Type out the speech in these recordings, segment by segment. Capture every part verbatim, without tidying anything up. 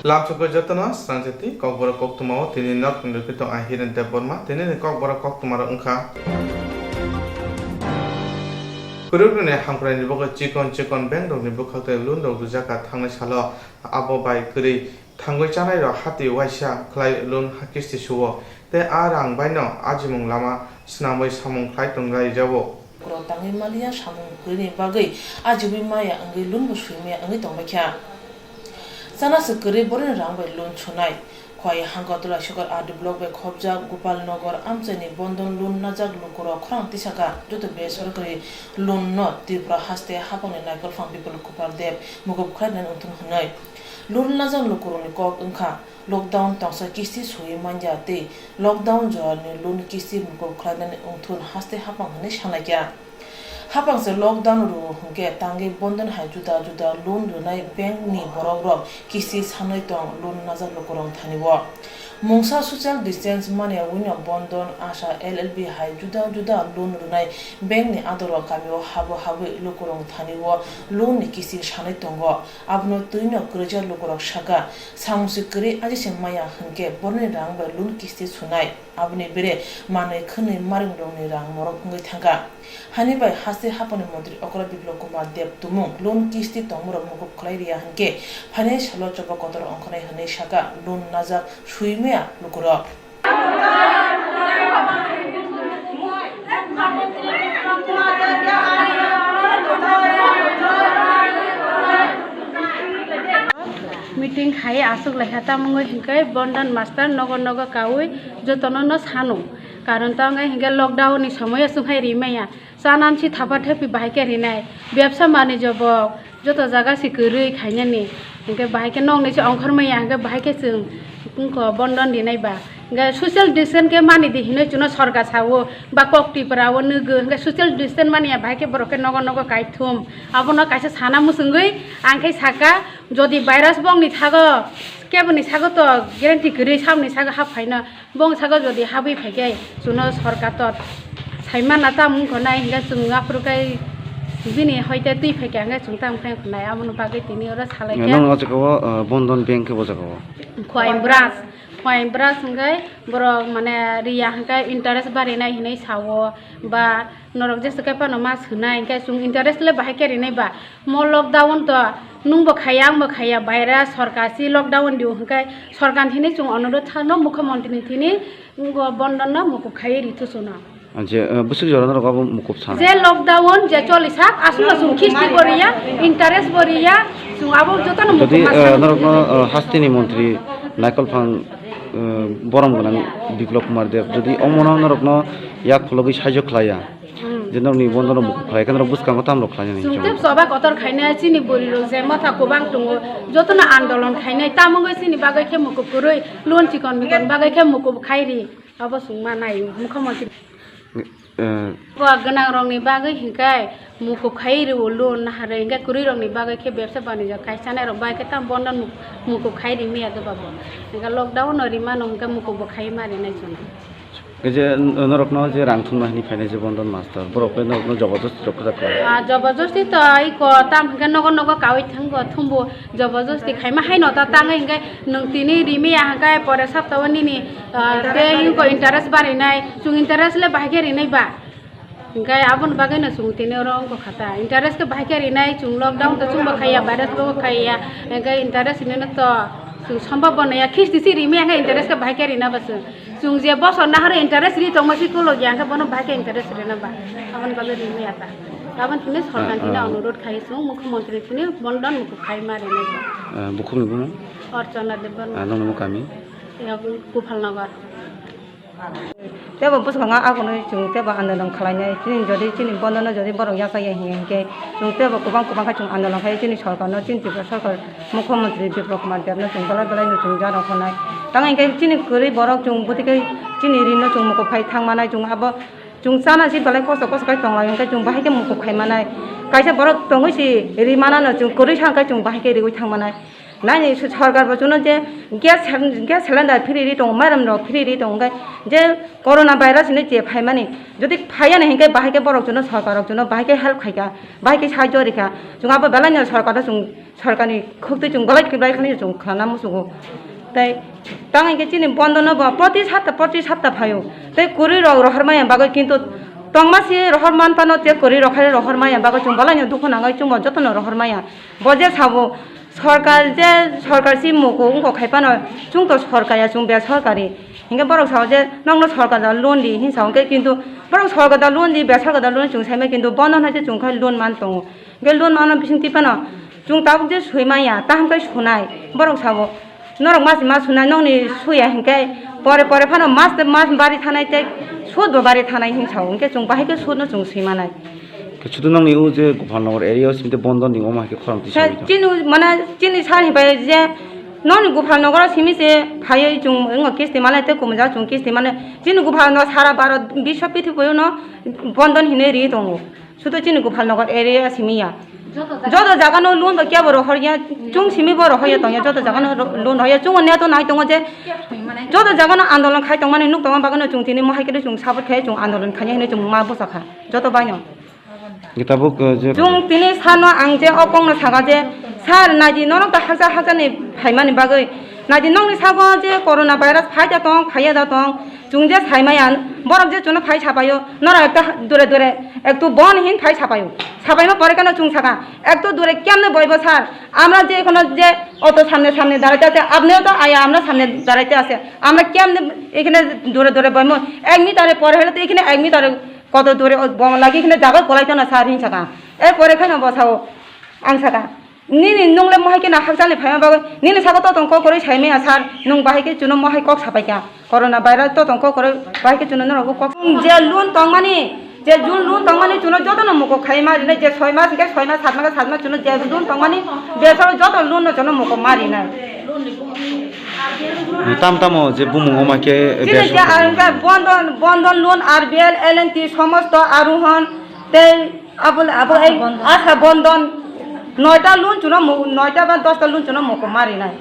Lamsokwi jotono swnamjati Kokborok koktwmao tini nok nugwi tong ang Hiren Debbarma. Tini ni Kokborok koktwma rok wngkha: Kwrwknwi hamkrai ni bagwi chikon chikon bank rokni bwkhak tei loan rok rwjakha thangnai salo. Abo bai kwrwi thangwi chanai rok hati waisa khlai loan ha kisti suo tei a rang baino ajimung lama swnamwi samung khlai tonglai rwo. Kuro tangwi maliya samung kwrwini bagwi ajiwi maya wngwi loan bo swi maya wngwi tongbaikha. Chana se kwrwi boroni rang bai loan sunai. Khowai Hangatula Sokar R D block bai khopjak Gopal Nagar amchaini Bandhan loan najak lukurok khorang tisaka joto besorkari loan no Tripura haste haphangni Naikolphang Biplab Kumar Deb mukup khlainani wngthun hwnwi. Loan najak lukurokni kok wngkha lockdown tongsa kisti swi manya tei lockdown jorani loan kisti mukup khlainani wngthun haste haphang hwnwi sanai kha. Haphangsa lockdown rwo hwnkhe tangwi Bandhan hai juda juda loan rwnai bank ni borok rok kisti sanwi tong loan najak lukurok thani o. Mungsa social distance manya wino Bandhan, Asha, L L B hai juda juda loan rwnai bank ni adoro kamio habo habwi lukurok thani o loan ni kisti sanwi tongo. Abono twino kwrwija lukurok saka, samungsi kwrwi ajise maya hwnkhe boroni rang bai loan kisti sunai, aboni bere manwi khwnwi maringrokni rang morok wngwi thangkha. Hani bai haste haphangni montri okra Biplab Kumar Deb tumung loan kisti tongmorok mukup khlai riya hwnkhe phainai salo choba kotor ongkhornai hwnwi saka loan najak swi maya lukurok. Meeting khai aswk laikha, tamungwi hwnkhe Bandhan master nogo nogo kaui jotono no sanu, karon tamo hwnkhe lockdown ni somoyo chwng hai rimaya. Chanansi thapa thepi bahai khe rinai, bebsa manwi jobo joto jaga se kwrwi khainani, hinkhe bahai khe nokni se ongkhormaya, hinkhe bahai khe chwng wngkho Bandhan rinai ba. Hinkhe social distance khe mani di hinwi chwngno sorkar sao, ba kok Tripura o nugwi, hinkhe social distance mani ya bahai khe borok khe nogo nogo kaithum. Abono kaisa sana mwswngwi ang khe saka, jodi virus bongni thago, keboni sago to guarantee kwrwi, saboni sago hap phaino. Bong sago jodi habwi phaikhe chwngno sorkar to saimana tamo wngkha nai, hinkhe chwng aphuru khe bini hoite twi phaikha hinkhe chwng tamo khe wngkha nai, aboni bagwi tini oro salai khe. Nang o jaga o, uh, Bandhan Bank khe bo jaga o. Khowai branch, Khowai branch hwnkhe borok mane riya hwnkhe interest barinai hinwi sao ba norok jesa khe phano ma swnai hinkhe chwng interest le bahai khe rinai ba. Mo lockdown to nwng bo khaiya, ang bo khaiya, baira sorkar si lockdown dio hwnkhe sorkar ni thini chwng onurot thano, mukhyamantri ni thini ngo Bandhan no mukup khaiwi rithu chwngno. Je, eh, bwswk jora norok abo mukup sa? Je lockdown je choli sak, aswk aswk khisti bo riya, interest bo riya, chwng abo jotono mukup. Jodi, ma eh, sa norokno, eh, hasteni montri Naikolphang, eh, borom gwnang Biplab Kumar Deb, jodi omono norokno yak khulogwi saijo khlaiya, Hmm. Je norokni Bandhan rok mukup khlai khe norok bwskango tamo rok khlai nai? Chwng tei choba kotor khainai, chini bwrwi rok je motha kwbang tongo, jotono andolon khainai, tamo wngwi chini bagwi khe mukup kwrwi, loan chikon mikon bagwi khe mukup khai ri, abo chwng ma nai mukhyamantri. Eh. Bo gwnang rokni bagwi hinkhe mukup khai rio loan naharwi, hinkhe kwrwi rokni bagwi khe bebsa banija khai chanai rok bai khe tamo Bandhan muk-, mukup khai ri maya doba bo. Hinkhe lockdown no rimano hinkhe mukup bo khai ma rinai chwng. Khe je, n-, norokno je rang thumna hwnwi phainai je Bandhan master, borok khe norokno jobojosti rok kwchak khlai? Ah, jobojosti to iko tam hwnkhe nogo nogo kaui thangbo thumbo jobojosti khaima haino ta tangwi hwnkhe nwng tini rimaya hwnkhe pore saptao nini, ah, tei iko interest barinai, chwng interest le bahai khe rinai ba? Hwnkhe aboni bagwino chwng tini oro wngkha ta. Interest khe bahai khe rinai, chwng lockdown to chwngbo khaiya, virus bo khaiya, hwnkhe interest hinwi no to chwng sombhob bo naiya, khisti si rimaya hwnkhe interest khe bahai khe rina ba chwng. Chwng je bosor nahar interest ri tongma si kolok ya, hwnkhe bono bahai khe interest rina ba? Aboni bagwi ri maya ta. Aboni thani sorkar thani, ah, ah, onurot khai chwng, mukhyamantri thani Bandhan mukup khai ma rinai. Ah, bukhukni bumung? Archana Debbarma. Ah, nokni bumung kami? Ya, Gopal Nagar. Tebo bwskango agonwi chwng tebo andolon khlainai. Chini jodi chini Bandhan no jodi borok yachak ya hinkhe, chwng tebo kwbang kwbang khe chwng andolon khai chini sorkar no, chini Tripura sorkar, mukhyamantri Biplab Kumar Deb no chwng belai belai no chwng jaro khanai. Tamo hinkhe chini kwrwi borok chwng bwtwi khe chini ri no chwng mukup khai thang manai, chwng abo chwng chana si belai kosto kosto khai tong lai, hinkhe chwng bahai khe mukup khai manai. Kaisa borok tongwi si ri mana no chwng kwrwi sa hinkhe chwng bahai khe riwi thang manai. Nini sorkar bo chwngno je gas, gas cylinder free ri tongo, mairum rok free ri tongo, hinkhe je corona virus hinwi je phaimani, jodi phaiya ni hinkhe bahai khe borok chwngno sorkar rok chwngno bahai khe help khaikha, bahai khe sahajyo rikha, chwng abo belai no sorkar no chwng Sorkarni khuktwi chwng belai kwbrai khani chwng khana muchungo. Tei tang hinkhe chini bondo no bo proti sapta, proti sapta phaio. Tei kwrwi rok rohor maya bagwi kintu tongma si rohor man phano tei kwrwi rok hai rohor maya bagwi chwng belai no dukhu nangwi chwngbo jotono rohor maya. Bo je sabo sorkar je sorkar si muku wngkok khai phano chwng to sorkar ya chwng besorkari. Hinkhe borok sao je nokno sorkar da loan di hin sao hinkhe kintu borok sorkar da loan di besorkar da loan chwng saimai kintu bondo hai se chwng khai loan man tongo. Hinkhe loan mano bising twi phano chwng tabuk je sui manya, taham khe sunai. Borok sabo, "Norok mas ma sunai, nokni suya hinkhe pore pore phano mas tei mas bari thanai tei sud bo bari thanai," hin sao. Hinkhe chwng bahai khe sud no chwng sui manai. Khe sudu nokni o je Gopalnagar area o simi tei bondo ni omo hai khe khorang twi Sa sawi tong. Chini mane chini sar hinpai je nokni Gopalnagar o simi se phaiwi chwng wngkha kisti manai tei kumujak chwng kisti manai. Chini Gopalnagar sara baro biswa prithibi no bondo hinwi ri tongo. Sudo chini Gopalnagar area simi ya. Joto jaga no loan bo kebo rohor ya, chwng simi bo rohor ya tong ya, joto jaga no ro-, loan rohor ya, chwng o net o nai tongo je joto jaga no andolon khai tong mani nuk tong ma bagwi no chwng tini mohai khe chwng support khai chwng andolon khai hinwi chwng ma bwsa kha, joto bai no. Tabuk, uh, je Chwng tini sano ang je o kok no saka je, "Sir, naidi norok ta haksa haksa ni phaimani bagwi, naidi nokni sago je corona virus phai da tong, phaiya da tong," Chwng je sai maya, borok je chwngno phai sapaio, norok ekta dure dure ektu bon hin phai sapaio. Sapaima pore kheno chwng saka, "Ektu dure kemne boibo sir, আমরা যে এখনো যে অত সামনে সামনে দাঁড়াইতে আছে, আপনিও তো আয়া আমরা সামনে দাঁড়াইতে আছে, আমরা কেমনে এখানে দূরে দূরে বইমু, এক মিটারে পরে হলে তো এখানে এক মিটারে কত দূরে ও বম লাগে, এখানে জায়গা গোলাইতো না sir" hin saka. Erpore kheno bosao ang saka, "Nini nungle mohai khe na hakchalni phaima bagwi nini saka totong kok kwrwi sai maya sir, nwng bahai khe chwngno mohai kok sapai kha, corona virus totong kok kwrwi bahai khe chwngno norokbo kok." Nwng je loan tongmani, je jun loan tongmani chwngno jotono muko khai ma rinai, je soi mas hinkhe soi mas, sat mas hinkhe sat mas, chwngno je loan tongmani besaro joto loan no chwngno muko ma rinai. Tam tamo je bumung oma khe Chini je besaro. Ar hinkhe bondon, bondon loan, R B L, L and T, somosto arohon, tei Abo, abo ei Asa Bondon. Asa Bondon. Noita loan chwngno mu-, noita ba dosta loan chwngno muko ma rinai.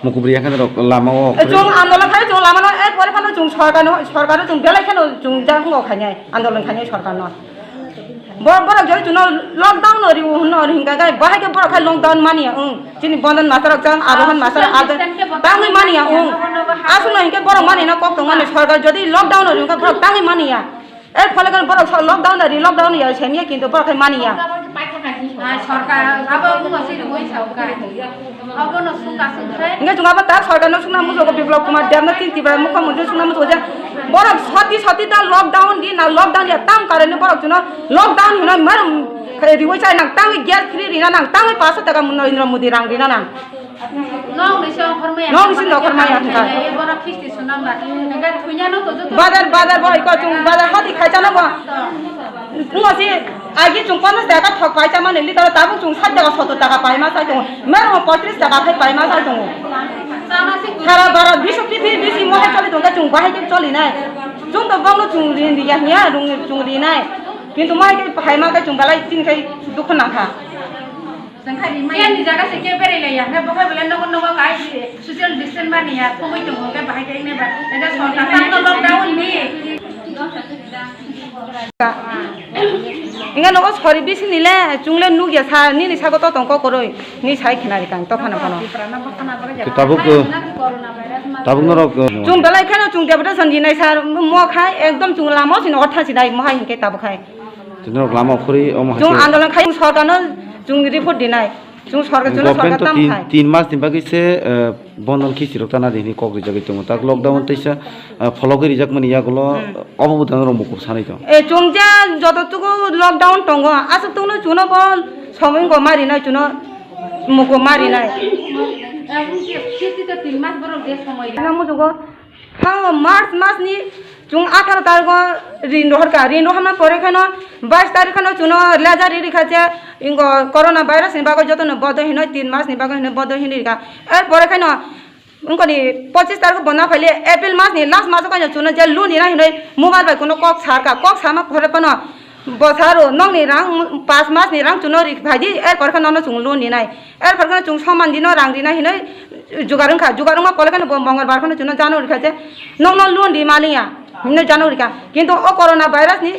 Mukubri yakhani rok lama o. Chwng andolon khai chwng lama no, erpore phano chwng sorkar no, sorkar no chwng belai kheno chwng jang o khainai, andolon khainai sorkar no. Bo-, borok jori chwngno lockdown no riu hwnno hinka gai, bahai khe borok khai lockdown mani ya, wng. Chini Bondon master rok chang, arohon master rok adon, tangwi mani ya, wng. Aswk no hinkhe borok mani no kok tong mani, sorkar jodi lockdown no riu khe borok tangwi mani ya. E phole kan borok sa lockdown da ri, lockdown ya semya kintu borok khai mani ya. Ah, sorkar abo bumo sini moi sauka. Abo no suka sukai. Inge chunga ba ta sorkar no suna mujo ko Biplab Kumar Deb no tin tiba mukho mujo suna mujo ja. Borok soti soti ta lockdown di na lockdown ya tam karone borok chuno lockdown hino mar riwoi chai nang tangwi gas free rina nang tangwi paso taka Narendra Modi rang rina nang. Nong ni se okhor maya. Nong ni se okhor maya hwnka. Borok khisti sunamba. Hwnka thunya no to joto. Bazar, bazar bo iko chung bazar hati khai chana bo. Ngo si agi chung ponchas taka thok pai chamani liter tabuk chung sat taka sottor taka pai ma sai tongo. Mero poitris taka khai pai ma sai tongo. Chana si. Sara bara bisho piti bisi mohai choli tongka chung bahai ke choli nai. Chung to bongno chung rin ri ya hnya rung chung ri nai. Kintu mohai ke hai ma ke chung balai tin khai dukho nangkha. Yang ni jaga se ke berai lai ya, hwnkhe bo hai belai nogo nogo kai social distance mani ya, thumui tongo, hwnkhe bahai khe wngnai ba, hwnkhe sorkar tamo lockdown ni. Inga nogo sori bisi ni le, chungle nugya sa, nini sago to tongko koroi, ni sai khenari kang, to phano phano. Tabuk, tabuk norok, Chung belai kheno chung deputation dinai sir, mo khai ekdom chung lama sini ortha sinai, mo hai hinkhe tabuk khai. Chwng norok lama khuri omo hai Chwng khe andolon khai, chwng sorkarno chwng report dinai. Chwng sorkar, chwngno Government sorkar to tam tin, khai. Tin mas ni bagwi se, eh, bondon khisti rok tana di hinwi kok rijagwi tongo. Tak lockdown teisa, eh, phologwi rijak mani yagulo, Hmm. Obo bo tang rok mukup sanai tong. Eh, chwng je joto tuku lockdown tongo, aswk tungno chwngno bo somoi wngkha ma rinai chwngno mukup ma rinai. Chwngno mujugo. Hao March mas ni chwng atharo tarikh o rin rohor kha, rin rohorna pore kheno bais tarikh kheno chwngno laser ri rikha je ingo corona virus ni bagwi jotono bodo hinwi tin mas ni bagwi hinwi bodo hinwi rikha. Er pore kheno wngkoni pochis tarikh o bonna phaile April mas ni last mas o kheno chwngno je loan rina hinwi mobile bai kuno kok sar kha, kok sama pore phano Bwsaro nokni rang pas mas ni rang chwngno ri phai di, er pore khe nono chwng loan rinai, er pore khe chwng soman dino rang rinai hinwi jugar wngkha, jugar wngma pore khe bo Mongolbar kheno chwngno jano rikha je nokno loan ri maliya hinwi jano rikha, kintu o corona virus ni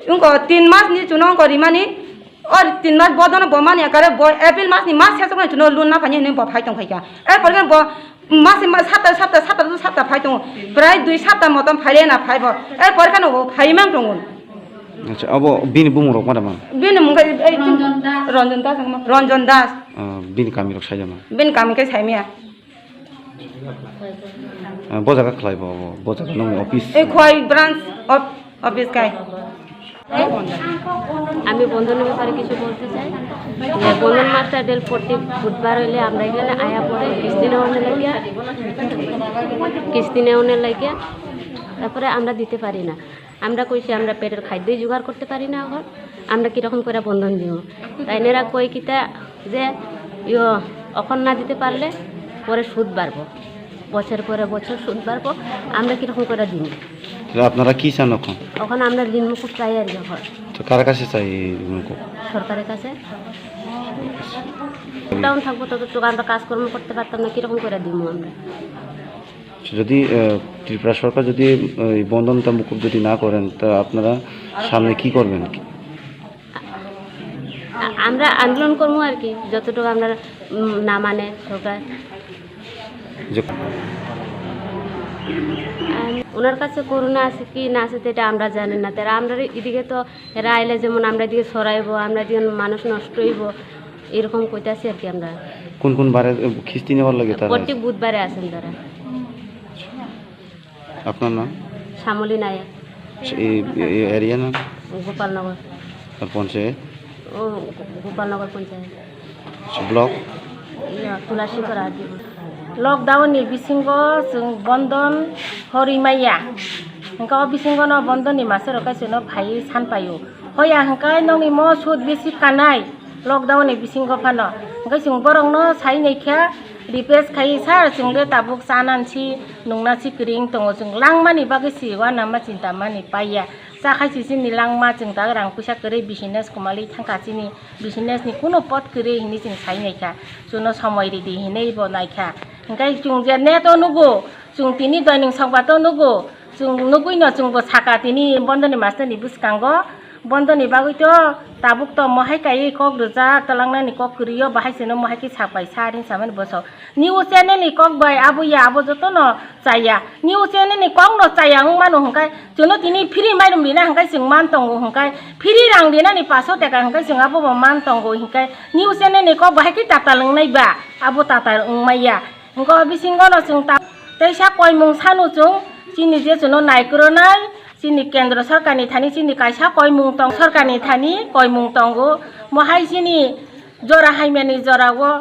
wngkha tin mas ni chwngno wngkha rimani Or tin mas bodono bo mani akare bo April mas ni mas sesok ni chuno loan na phani hinwi bo phai tong phaikha. Er pore bo mas ni mas sapta sapta sapta sapta phai tongo. Prai dui sapta motom phaile na phai bo. Er pore khano bo phai mang tongo. Acha, abo bini bumung rok ma da ma? Bini mung kai ei Ranjan Das. Ranjan Das ang ma. Ranjan Das. Ah, bini kami rok sai da ma? Bini kami kai sai miya. Ah, bo jaga khlai bo, bo, bo jaga nongni office. Ei khoi branch of office kai. আমি বন্ধনের ব্যাপারে কিছু বলতে চাই যে বন্ধন মাসটা ডেল প্রতি বুধবার হইলে আমরা এখানে আয়া পরে কিস্তি নেওয়ানো লাগিয়া, কিস্তি নেওয়ানো লাগিয়া, তারপরে আমরা দিতে পারি না। আমরা কইছি আমরা পেটের খাদ্যই জোগাড় করতে পারি না এখন, আমরা কিরকম করে বন্ধন দিব? তাই এনারা কই কিতা যে ইয়ো, এখন না দিতে পারলে পরে সুদ বাড়বো, বছর পরে বছর সুদ বাড়বো, আমরা কিরকম করে দিব? তাহলে আপনারা কি চান এখন? এখন আমরা ঋণ মুকুব চাই আর কি এখন। তো কার কাছে চাই ঋণ মুকুব? সরকারের কাছে। ডাউন থাকবো, তত তো আমরা কাজকর্ম করতে পারতাম না, কিরকম করে দিব আমরা? যদি আহ, ত্রিপুরা সরকার যদি আহ, এই বন্ধনটা মুকুব যদি না করেন, তা আপনারা সামনে কি করবেন? আ-, আমরা আন্দোলন করবো আর কি, যতটুকু আমরা, উম, না মানে সরকার। যে আর ওনার কাছে করোনা আছে কি না আছে, সেটা আমরা জানি না। তারা আমরা এদিকে তো, এরা আইলে যেমন আমরা এদিকে সরাইবো, আমরা এদিকে মানুষ নষ্ট হইবো, এরকম কইতাছি আর কি আমরা। কোন কোন বারে আহ, কিস্তি নেওয়ার লাগে তারা? প্রত্যেক বুধবারে আছেন তারা। আপনার নাম? শ্যামলী নায়ক। এই, এই এরিয়া নাম? গোপালনগর। আর পঞ্চায়েত? ও, গোপালনগর পঞ্চায়েত। আচ্ছা, ব্লক? ইয়া, তুলাসীপাড়া। Lockdown ni bisingo chwng bondon horwi maya. Hwnkhe o bisingo no bondon ni masa rok kaisa no phaiwi san paio. Hoya hwnkhe nongni mo sut bisi kanai. Lockdown ni bisingo phano. Hwnkhe chwng borokno sai naikha, request khai, "Sir, chwng de tabuk chanansi, nungnasi kwrwi wng tongo, chwng langmani bagwi si uanama chinta mani paiya. Chakhai si chini langma, chwng ta rang puisa kwrwi business kwmali thangkha, chini business ni kuno pot kwrwi," hinwi chwng sai naikha. Chuno somoi ridi hinwi bo naikha. Hwnkhe chwng je net o nugo, chwng tini doining sokbato nugo, chwng nugwino chwngbo saka tini bondoni mastani bwskango. Bondoni bagwi to tabuk to mohai kaiwi kok rwjak, twlangnani kok kwrwio bahai seno mohai khe sak bai sa ring samani bosok. News channel ni kok bai abo ya abo jotono chaya. News channel ni kok no chaya wng mano hwnkhe chwngno tini free mairum rina hwnkhe chwng man tongo hwnkhe free rang rinani paso teka hwnkhe chwng abo bo man tongo hwnkhe news channel ni kok bahai khe tatal wngnai ba abo tatal wngmaya. Hwnkhe o bisingo no chwng ta-, teisa koimung sanu chwng chini je chwngno naikwrwnai. Chini kendro sorkarni thani chini kaisa koimung tong, sorkarni thani koimung tongo. Mohai chini jora haimyani jorao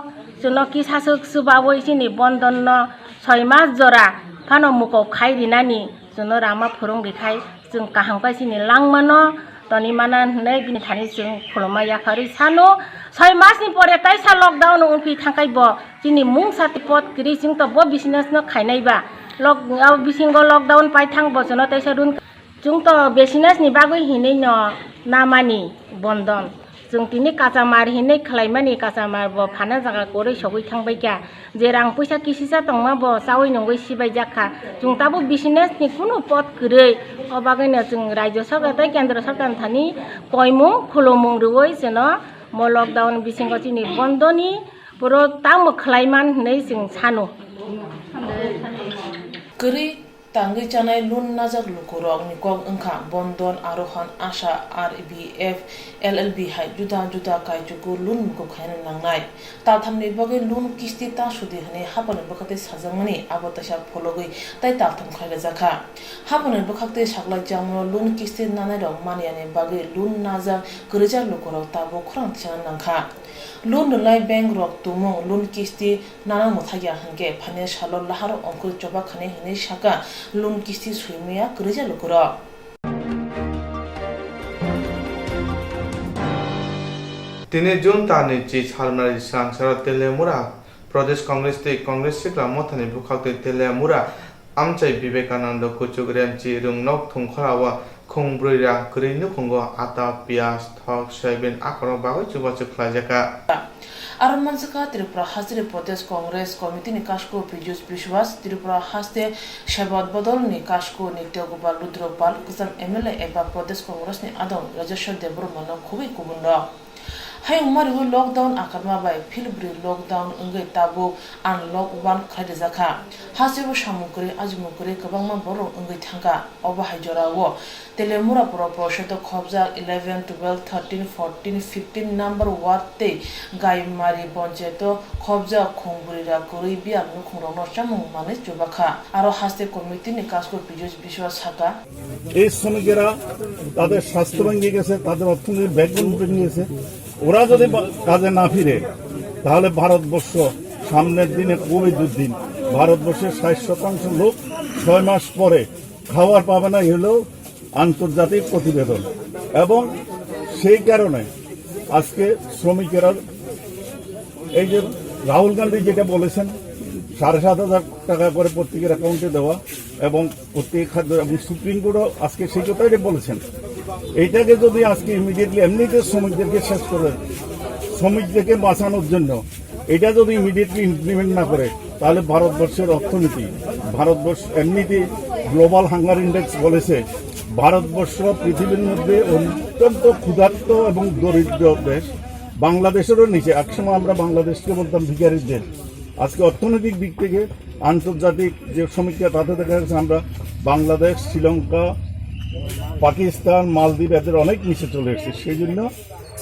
chwngno kisa swk swbaui chini bondonno soi mas jora phano mukob khai rinani chwngno rama phurung rikhai chwng kaham khe chini langmano toni mana hinwi bini thani chwng khulumma yapharwi sano. Soi masni pore taisa lockdown wngphi thangkhai bo chini mungsa pot kwrwi chwng to bo business no khainai ba. Lok-, o bisingo lockdown paithang bo chwngno taisa run Chwng to business ni bagwi hinwi no namani bondon. Chwng tini kachamar hinwi khlaimani kachamar bo phana jaga kwrwi sogwi thangbai kha. Je rang puisa kisisa tongma bo chaui nungwi sibai jak kha. Chwng tabuk business ni kunu pot kwrwi. O bagwi no chwng rajya sarkar tei kendra sarkar ni thani koimung khulumung rwui chwngno mo lockdown bisingo chini bondoni puro tamo khlaiman hinwi chwng sano. Kwrwi Tangwi chanai loan najak lukurokni kok wngkha Bandhan, Aarohan, Asha, R B F, L L B hai juda juda kaichugo loan mukup khaina nangnai. Talthamni bagwi loan kisti ta sudi hwnwi haphangni bwkhaktwi sajakmani abo teisa phologwi tei taltham khlai rwjakha. Haphangni bwkhaktwi saklaijakmano loan kisti nanairok maniyani bagwi loan najak kwrwijak lukurok tabuk khorang tisana nangkha. Loan rwnai bank rok tumung loan kisti nana mwthakya hwnkhe phainai salo lahar ongkhorwi choba khani hinwi sakha loan kisti swimaya kwrwija lukurok. Tini June talni chi salmari swrangsaro Teliamura Pradesh Congress tei Congress sikla mothani bwkhaktwi Teliamura Amchai Vivekananda Kuchuk Remchi Rwngnok Thungkhorao khung brwi rang kwrwi nukhungo ata, piyaj, thok, soyabin akorok bagwi chubachu khlaijakha. Aro manjakha Tripura Hasteni Pradesh Congress Committee ni kashko Piyush Biswas, Tripura Haste Sebadol ni kashko Nitya Gopal Rudra Pal, kwcham M L A eba Pradesh Congress ni adong Rajeshwar Debbarma no khugwi kubun rok. Hayung mario lockdown akarma bai philbrwi lockdown wngwi tabuk unlock one khlai rijak kha. Hasteo samung kwrwi, ajimung kwrwi kwbangma borok wngwi thangkha. Obo hai jorao Telemura Pura Porishod o khobjak eleven, twelve, thirteen, fourteen, fifteen number ward tei Gaimari Panchayat o khobjak khungbwrwi ra kwrwi biyang nukhungrokno chamung manwi chubakha. Aro haste committee ni kasko Piyush Biswas sakha. এই শ্রমিকেরা তাদের স্বাস্থ্য ভেঙে গেছে, তাদের অর্থনৈতিক ব্যাকবোন ভেঙে গেছে। ওরা যদি বা-, কাজে না ফিরে, তাহলে ভারতবর্ষ সামনের দিনে খুবই দুর্দিন। ভারতবর্ষের ষাট শতাংশ লোক ছয় মাস পরে খাবার পাবে না, এই হলো আন্তর্জাতিক প্রতিবেদন। এবং সেই কারণে আজকে শ্রমিকেরা এই যে রাহুল গান্ধী যেটা বলেছেন, সাড়ে সাত হাজার টাকা করে প্রত্যেকের অ্যাকাউন্টে দেওয়া এবং প্রত্যেক খাদ্য এবং সুপ্রিম কোর্টও আজকে সেই কথাই বলেছেন। এইটাকে যদি আজকে ইমিডিয়েটলি এমনিতে শ্রমিকদেরকে শেষ করে, শ্রমিকদেরকে বাঁচানোর জন্য এটা যদি ইমিডিয়েটলি ইমপ্লিমেন্ট না করে, তাহলে ভারতবর্ষের অর্থনীতি, ভারতবর্ষ এমনিতে গ্লোবাল হাঙ্গার ইন্ডেক্স বলেছে, ভারতবর্ষ পৃথিবীর মধ্যে অত্যন্ত ক্ষুধার্ত এবং দরিদ্র দেশ। বাংলাদেশেরও নিচে। একসময় আমরা বাংলাদেশকে বলতাম ভিখারির দেশ। আজকে অর্থনৈতিক দিক থেকে আন্তর্জাতিক যে সমীক্ষা, তাতে দেখা যাচ্ছে আমরা বাংলাদেশ, শ্রীলঙ্কা, পাকিস্তান, মালদ্বীপ, এদের অনেক নিচে চলে এসেছে। সেই জন্য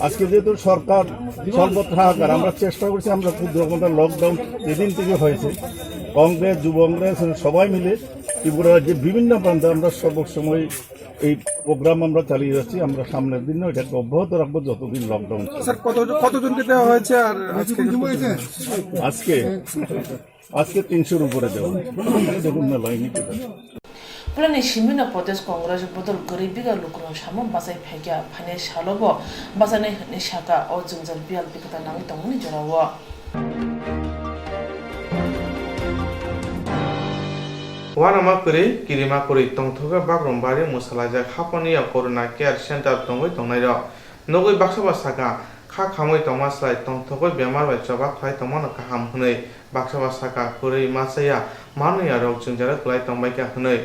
আজকে যেহেতু সরকার সর্বত্র হাহাকার, আমরা চেষ্টা করছি, আমরা ক্ষুদ্র ক্ষুদ্র লকডাউন যেদিন থেকে হয়েছে, কংগ্রেস, যুব কংগ্রেস এবং সবাই মিলে ত্রিপুরা রাজ্যের বিভিন্ন প্রান্তে আমরা সর্বসময় এই প্রোগ্রাম আমরা চালিয়ে যাচ্ছি। আমরা সামনের দিনও এটাকে অব্যাহত রাখবো যতদিন লকডাউন চলে। স্যার, কত, কতজনকে দেওয়া হয়েছে আর আজকে? আজকে, আজকে তিনশোর উপরে দেওয়া হয়েছে। দেখুন না, লাইনে কি দেওয়া। Pulani simino protest Congress bodol kwrwi biga lukurok samo bachai phaikha, phainai salobo bachanai hwnwi sakha, o jwngjal biyal bikata nangwi tongmani jorao. Uanama kwrwi, kirima kwrwi tongthokha Bagrombari mwsalaijak haphaniya Corona Care Center tongwi tongnairok. Nugwi baksa ba sakha, kha khamwi tongma slai tongthokgwi bemar bai choba khlai tongmano kaham hwnwi. Baksa ba sakha, kwrwi machaya manwiyarok jwngjalo kwlai tongbaikha hwnwi.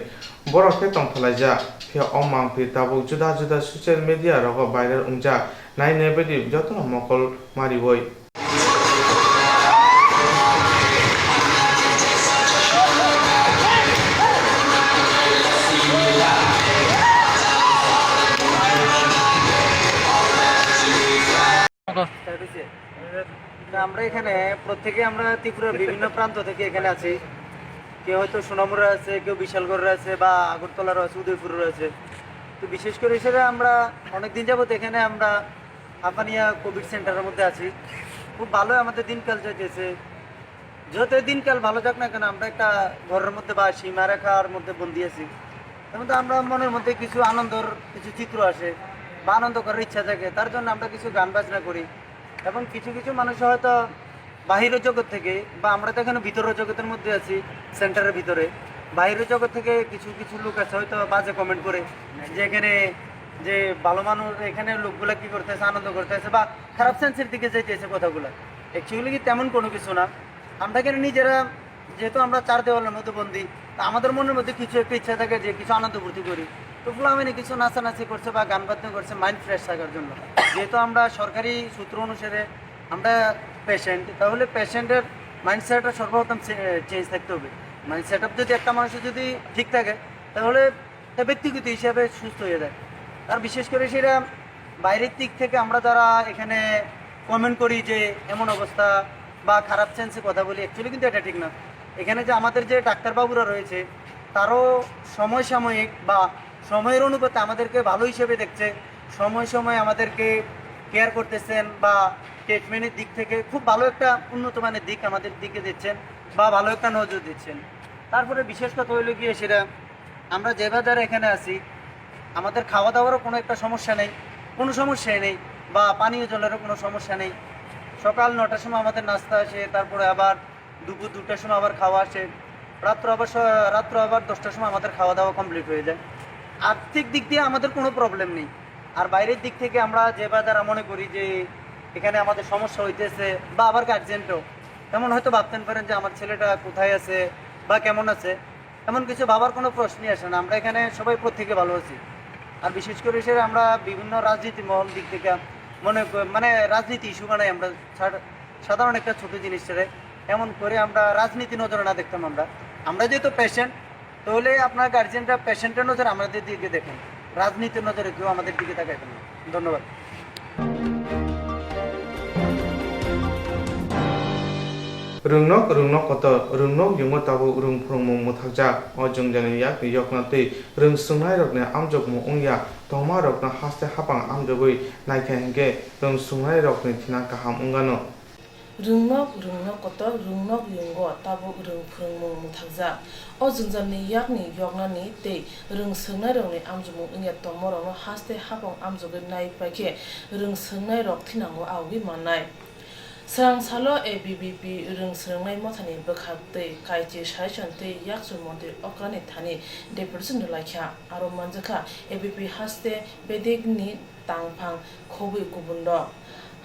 Borok khe tongthalaijak, phiya o mangphi tabuk juda juda social media rogo viral wngjak, nainai baidi jotono mokol mariwi. তো আমরা এখানে প্রত্যেকে, আমরা ত্রিপুরার বিভিন্ন প্রান্ত থেকে এখানে আছি। কেউ হয়তো সোনামুড়া আছে, কেউ বিশালগড়ের আছে, বা আগরতলারও আছে, উদয়পুরেরও আছে। তো বিশেষ করে হিসেবে আমরা অনেক দিন যাবত এখানে আমরা হাপানিয়া কোভিড সেন্টারের মধ্যে আছি। খুব ভালো আমাদের দিনকাল যাইতেছে। যত দিনকাল ভালো যাক না কেন, আমরা একটা ঘরের মধ্যে বা সীমারেখার মধ্যে বন্দি আছি। তার মধ্যে আমরা মনের মধ্যে কিছু আনন্দর কিছু চিত্র আসে বা আনন্দ করার ইচ্ছা থাকে, তার জন্য আমরা কিছু গান বাজনা করি। এবং কিছু কিছু মানুষ হয়তো বাহিরের জগৎ থেকে, বা আমরা তো এখানে ভিতরের জগতের মধ্যে আছি, সেন্টারের ভিতরে, বাইরের জগৎ থেকে কিছু কিছু লোক আছে হয়তো বাজে কমেন্ট করে যে এখানে যে ভালো মানুষ, এখানে লোকগুলা কি করতেছে, আনন্দ করতেছে বা খারাপ সেন্সের দিকে যাইতেছে কথাগুলা। অ্যাকচুয়ালি কি তেমন কোনো কিছু না। আমরা এখানে নিজেরা, যেহেতু আমরা চার দেওয়ালের মধ্যে বন্দি, তা আমাদের মনের মধ্যে কিছু একটা ইচ্ছা থাকে যে কিছু আনন্দ ফুর্তি করি। তো ফুলামিনে কিছু নাচানাচি করছে বা গান বাজনা করছে মাইন্ড ফ্রেশ থাকার জন্য। যেহেতু আমরা সরকারি সূত্র অনুসারে আমরা পেশেন্ট, তাহলে পেশেন্টের মাইন্ডসেটটা সর্বপ্রথম চেঞ্জ থাকতে হবে। মাইন্ড সেট আপ যদি একটা মানুষের যদি ঠিক থাকে, তাহলে তা ব্যক্তিগত হিসাবে সুস্থ হয়ে যায়। আর বিশেষ করে সেটা বাইরের দিক থেকে আমরা যারা এখানে কমেন্ট করি যে এমন অবস্থা বা খারাপ সেন্সে কথা বলি, অ্যাকচুয়ালি কিন্তু এটা ঠিক না। এখানে যে আমাদের যে ডাক্তারবাবুরা রয়েছে, তারও সময় সাময়িক বা সময়ের অনুপাতে আমাদেরকে ভালো হিসেবে দেখছে, সময় সময় আমাদেরকে কেয়ার করতেছেন বা ট্রিটমেন্টের দিক থেকে খুব ভালো একটা উন্নত মানের দিক আমাদের দিকে দিচ্ছেন বা ভালো একটা নজর দিচ্ছেন। তারপরে বিশেষ কথা হইলো গিয়ে সেটা, আমরা যে বাজারে এখানে আছি, আমাদের খাওয়া দাওয়ারও কোনো একটা সমস্যা নেই, কোনো সমস্যাই নেই, বা পানীয় জলেরও কোনো সমস্যা নেই। সকাল নটার সময় আমাদের নাস্তা আসে, তারপরে আবার দুপুর দুটার সময় আবার খাওয়া আসে, রাত্র আবার স-, রাত্র আবার দশটার সময় আমাদের খাওয়া দাওয়া কমপ্লিট হয়ে যায়। আর্থিক দিক দিয়ে আমাদের কোনো প্রবলেম নেই। আর বাইরের দিক থেকে আমরা যে বাজার মনে করি যে এখানে আমাদের সমস্যা হইতেছে বা আবার গার্জিয়ানরাও তেমন হয়তো ভাবতেন পারেন যে আমার ছেলেটা কোথায় আছে বা কেমন আছে, এমন কিছু ভাবার কোনো প্রশ্নই আসে না। আমরা এখানে সবাই প্রত্যেকে ভালো আছি। আর বিশেষ করে সে আমরা বিভিন্ন রাজনীতি মহল দিক থেকে মনে ক-, মানে রাজনীতি ইস্যু বানাই আমরা সাধা-, সাধারণ একটা ছোট জিনিসটারে এমন করে আমরা রাজনীতি নজরে না দেখতাম আমরা। আমরা যেহেতু পেশেন্ট, তাহলে আপনার গার্জিয়ানরা পেশেন্টের নজরে আমাদের দিকে দেখেন, রাজনীতির নজরে কেউ আমাদের দিকে তাকাবেন না। ধন্যবাদ। Rwngnok, rwngnok kotor, rwngnok yungo tabuk rwng phwrwngmung mwthakjak. O jwngjani yakni yokna tei rwng swngnairokni amjokmung wngya tongmarokno haste hapang amjogwi naikha hinkhe rwng swngnairokni thina kaham wngano. Rwngnok, rwngnok kotor, rwngnok yungo tabuk rwng phwrwngmung mwthakjak. O jwngjani yakni yoknani tei rwng swngnairokni amjokmung wngya tongmarokno haste hapang amjogwi nai paikhe rwng swngnairok thinango awgwi mannai. Swrang salo A B V P rwng swrwngnai mothani bwkhak tei kaichi suggestion tei yakchu montri okrani thani deputation rwlaikha. Aro manjakha A B V P haste bedekni tangphang khobwi kubunrok.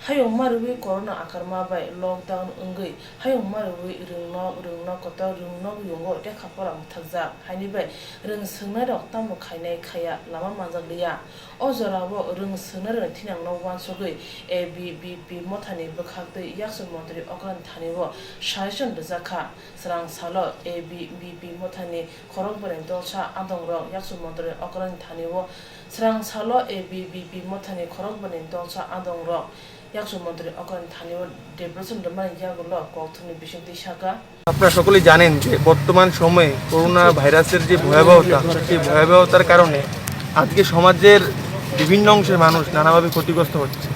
Hayung marwi corona akarma bai lockdown wngwi hayung marwi rwngnok, rwngnok kotor, rwngnok yungo lekha pora mwthakjak. Haini bai rwng swngnairok tamo khainai khaiya lama manjakliya. O jorao rwng swngnairokni thinangno uansugwi A B V P mothani bwkhaktwi yakchu montri okrani thanio suggestion rwjakha. Swrang salo A B V P mothani khorokbani dolsa adongrok yakchu montri okrani thanio, swrang salo A B V P mothani khorokbani dolsa adongrok yakchu montri okrani thanio deputation rwmani yagulo kokthumni bisingtwi saka. আপনারা সকলেই জানেন যে বর্তমান সময়ে করোনা ভাইরাসের যে ভয়াবহতা, সেই ভয়াবহতার কারণে আজকে সমাজের বিভিন্ন অংশের মানুষ নানাভাবে ক্ষতিগ্রস্ত হচ্ছে।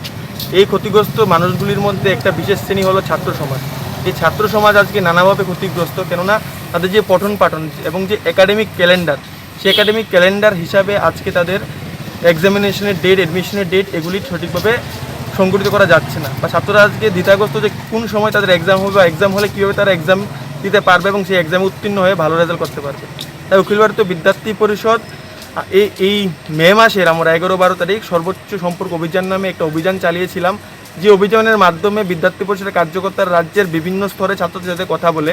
এই ক্ষতিগ্রস্ত মানুষগুলির মধ্যে একটা বিশেষ শ্রেণী হলো ছাত্র সমাজ। এই ছাত্র সমাজ আজকে নানাভাবে ক্ষতিগ্রস্ত, কেননা তাদের যে পঠন পাঠন এবং যে একাডেমিক ক্যালেন্ডার, সেই একাডেমিক ক্যালেন্ডার হিসাবে আজকে তাদের এক্সামিনেশনের ডেট, অ্যাডমিশনের ডেট এগুলি সঠিকভাবে সংগঠিত করা যাচ্ছে না, বা ছাত্ররা আজকে দ্বিধাগ্রস্ত যে কোন সময় তাদের এক্সাম হবে বা এক্সাম হলে কীভাবে তারা এক্সাম দিতে পারবে এবং সেই এক্সামে উত্তীর্ণ হয়ে ভালো রেজাল্ট করতে পারবে। তাই অখিল ভারতীয় বিদ্যার্থী পরিষদ, আ, এই, এই মে মাসের আমরা এগারো বারো তারিখ সর্বোচ্চ সম্পর্ক অভিযান নামে একটা অভিযান চালিয়েছিলাম, যে অভিযানের মাধ্যমে বিদ্যার্থী পরিষদের কার্যকর্তারা রাজ্যের বিভিন্ন স্তরে ছাত্রছাত্রীদের কথা বলে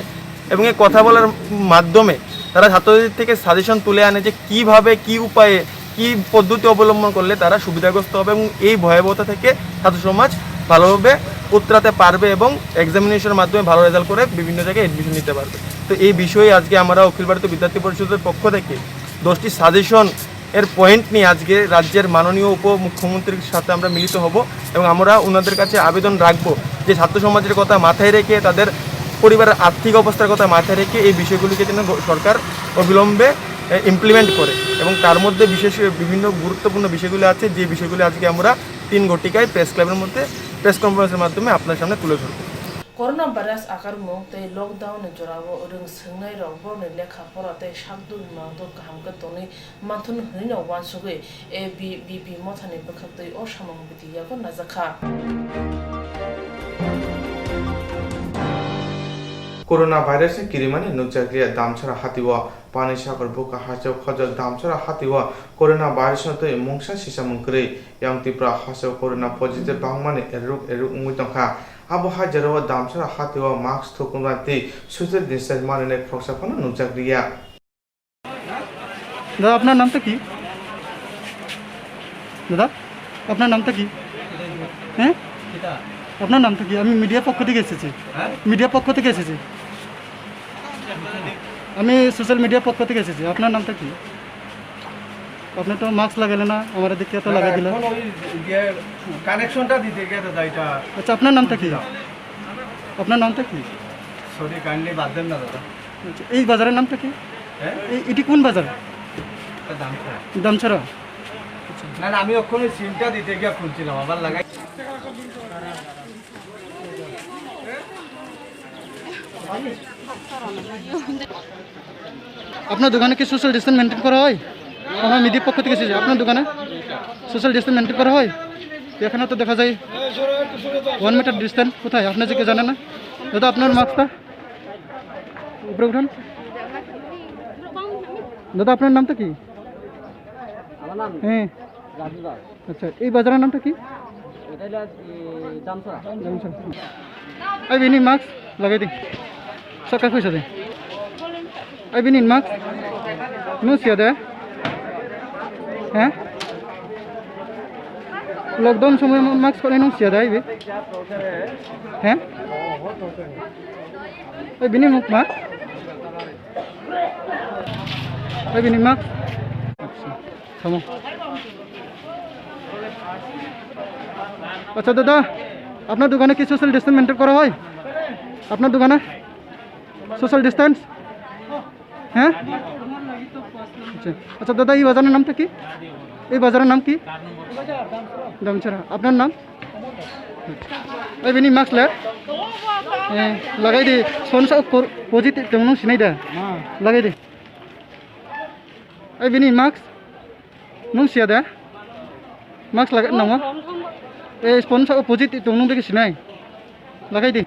এবং এই কথা বলার মাধ্যমে তারা ছাত্রছাত্রীদের থেকে সাজেশন তুলে আনে যে কিভাবে, কি উপায়ে, কি পদ্ধতি অবলম্বন করলে তারা সুবিধাগ্রস্ত হবে এবং এই ভয়াবহতা থেকে ছাত্র সমাজ ভালোভাবে উতরাতে পারবে এবং এক্সামিনেশনের মাধ্যমে ভালো রেজাল্ট করে বিভিন্ন জায়গায় অ্যাডমিশন নিতে পারবে। তো এই বিষয়ে আজকে আমরা অখিল ভারতীয় বিদ্যার্থী পরিষদের পক্ষ থেকে দশটি সাজেশন এর পয়েন্ট নিয়ে আজকে রাজ্যের মাননীয় উপমুখ্যমন্ত্রীর সাথে আমরা মিলিত হব এবং আমরা ওনাদের কাছে আবেদন রাখব যে ছাত্র সমাজের কথা মাথায় রেখে, তাদের পরিবারের আর্থিক অবস্থার কথা মাথায় রেখে এই বিষয়গুলিকে যেন গ-, সরকার অবিলম্বে, এ, ইমপ্লিমেন্ট করে। এবং তার মধ্যে বিশেষ বিভিন্ন গুরুত্বপূর্ণ বিষয়গুলি আছে, যে বিষয়গুলি আজকে আমরা তিন ঘটিকায় প্রেস ক্লাবের মধ্যে প্রেস কনফারেন্সের মাধ্যমে আপনার সামনে তুলে ধরব। Corona virus akarmung tei lockdown ni jorao rwng swngnairok borokni lekha pora tei sakdul mangdul kaham khe tonwi manthun hwnwino uansugwi A B V P mothani bwkhaktwi o samung biti yago najakha. Corona virus ni kirimani nukjakliya Damchara hatio. Panisagar buka hasteo khojak Damchara hatio corona virus no twi mungsa sisamung kwrwi. Yang Tripura hasteo corona positive bangmani eruk eruk wngwi tongkha. Abo hai jorao Damchara hatio mask thukunma tei social distance manwinai khoroksa phano nukjakliya. দাদা, আপনার নামটা কি? দাদা, আপনার নামটা কি? হ্যাঁ, আপনার নামটা কি? আমি মিডিয়ার পক্ষ থেকে এসেছি। হ্যাঁ? মিডিয়ার পক্ষ থেকে এসেছি। আমি সোশ্যাল মিডিয়ার পক্ষ থেকে এসেছি। আপনার নামটা কি? আপনি তো মাস্ক লাগাইলেন না, আমার দিকে তো লাগাই দিলেন। এখন ওই যে কানেকশনটা দিতে গিয়ে দাদা, এটা আচ্ছা, আপনার নামটা কি? আপনার নামটা কি? সরি, কাইন্ডলি বাদ দেন না দাদা। আচ্ছা, এই বাজারের নামটা কি? হ্যাঁ? এই, এটি কোন বাজার? এটা দামছড়া। দামছড়া। না, না, আমি ওখানে সিমটা দিতে গিয়ে খুলছিলাম, আবার লাগাই। আপনার দোকানে কি সোশ্যাল ডিস্টেন্স মেনটেন করা হয়? আমরা মিডিয়ার পক্ষ থেকে এসেছি। আপনার দোকানে সোশ্যাল ডিস্টেন্স মেনটেন করা হয়? এখানে তো দেখা যায় ওয়ান মিটার ডিস্টেন্স। কোথায়? আপনি যে কি জানেন না? দাদা, আপনার মাস্কটা উপরে উঠান। দাদা, আপনার নামটা কি? আমার নাম হ্যাঁ। রাজু দাস। আচ্ছা, এই বাজারের নামটা কি? এটা হলো, এ, জামছড়া। জামছড়া। এই বিনি মাস্ক লাগাই দি। সকাল পয়সা দে। এই বিনি মাস্ক। নুসিয়া দে। হ্যাঁ? Lockdown somoi mask khwnai nung siya dai bi? He? Oi bini muk ma? Oi bini mask? Acha, thamo. আচ্ছা দাদা, আপনার দোকানে কি সোশ্যাল ডিস্টেন্স মেনটেন করা হয়? আপনার দোকানে সোশ্যাল ডিস্টেন্স? হ্যাঁ? আচ্ছা, আচ্ছা দাদা, এই বাজারের নামটা কি? এই বাজারের নাম কি? দামছড়া। আপনার নাম? এই বিনি মাস্ক লে। এ, লাগাই দি। Sponsor positive tong nung sinai da. Lagai di. Ei bini mask nung siya da? Mask lagai nango. Ei sponsor positive tong nung beke sinai. Lagai di.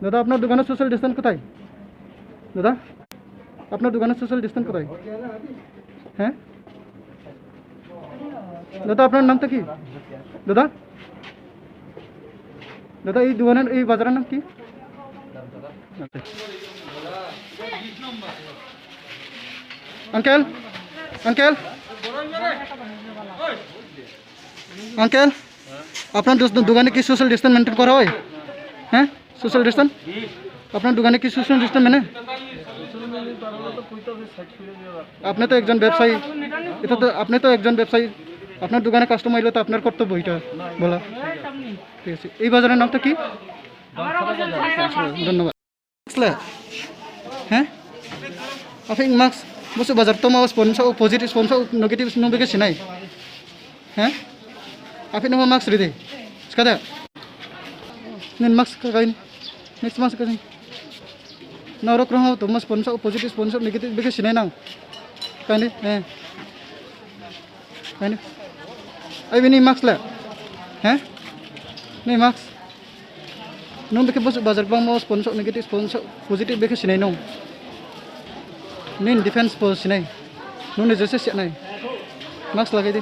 দাদা, আপনার দোকানে সোশ্যাল ডিস্টেন্স কোথায়? দাদা, আপনার দোকানে সোশ্যাল ডিস্টেন্স কোথায়? হ্যাঁ? দাদা, আপনার নামটা কি? দাদা? দাদা, এই দোকানের, এই বাজারের নাম কি? আঙ্কেল, আঙ্কেল, আঙ্কেল, আপনার দোস-, দোকানে কি সোশ্যাল ডিস্টেন্স মেনটেন করা হয়? হ্যাঁ, সোশ্যাল ডিস্টেন্স? আপনার দোকানে কি সোশ্যাল ডিস্টেন্স মেনে? আপনি তো একজন ব্যবসায়ী, এটা তো, আপনি তো একজন ব্যবসায়ী, আপনার দোকানে কাস্টমার এলে তো আপনার কর্তব্য এটা বলা। ঠিক আছে, এই বাজারের নামটা কি? ধন্যবাদ। Mask le? He? Aphi mask, bosu bazar tongma sponsor, positive sponsor, negative nung beke sinai. He? Aphi nungma mask ridi. Skada. Nin mask ka kain. Next mask ka kain. Na rok rong to mas sponsor, positive sponsor, negative beke sinai nang. Kain, he. Kain. Ai bini mask le. He? Ni mask. Nung beke bosu bazar bangmo sponsor, negative sponsor, positive beke sinai nung. Nin defense po sinai. Nung ni jese sinai. Mask lagai di.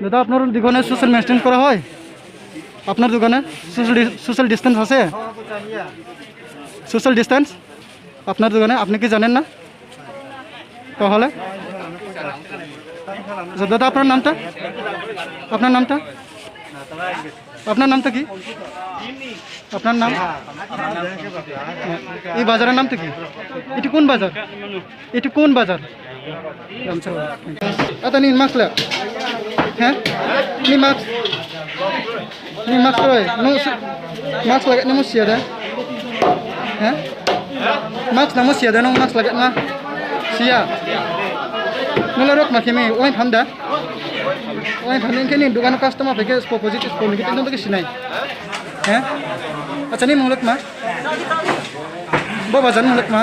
দাদা, আপনার দোকানে social maintain করা হয়? আপনার দোকানে social D-, social distance আছে? Social distance আপনার দোকানে, আপনি কি জানেন না? তাহলে? আচ্ছা, দাদা, আপনার নামটা? আপনার নামটা? আপনার নামটা কি? আপনার নাম? এই বাজারের নাম তো কি? এটি কোন বাজার? এটি কোন বাজার? Ramsara. Ata ni mask le? He? Ni mask? Ni mask roi? No, mask lagani mo siya da? He? Mask namo siya da, no mask lagani ma? Siya. Nula rok ma kemi, oin tham da? Oin tham ni khe ni dukan customer peke spo positive spo negative no peke sinai. He? Acha ni muluk ma? Bo bajan muluk ma?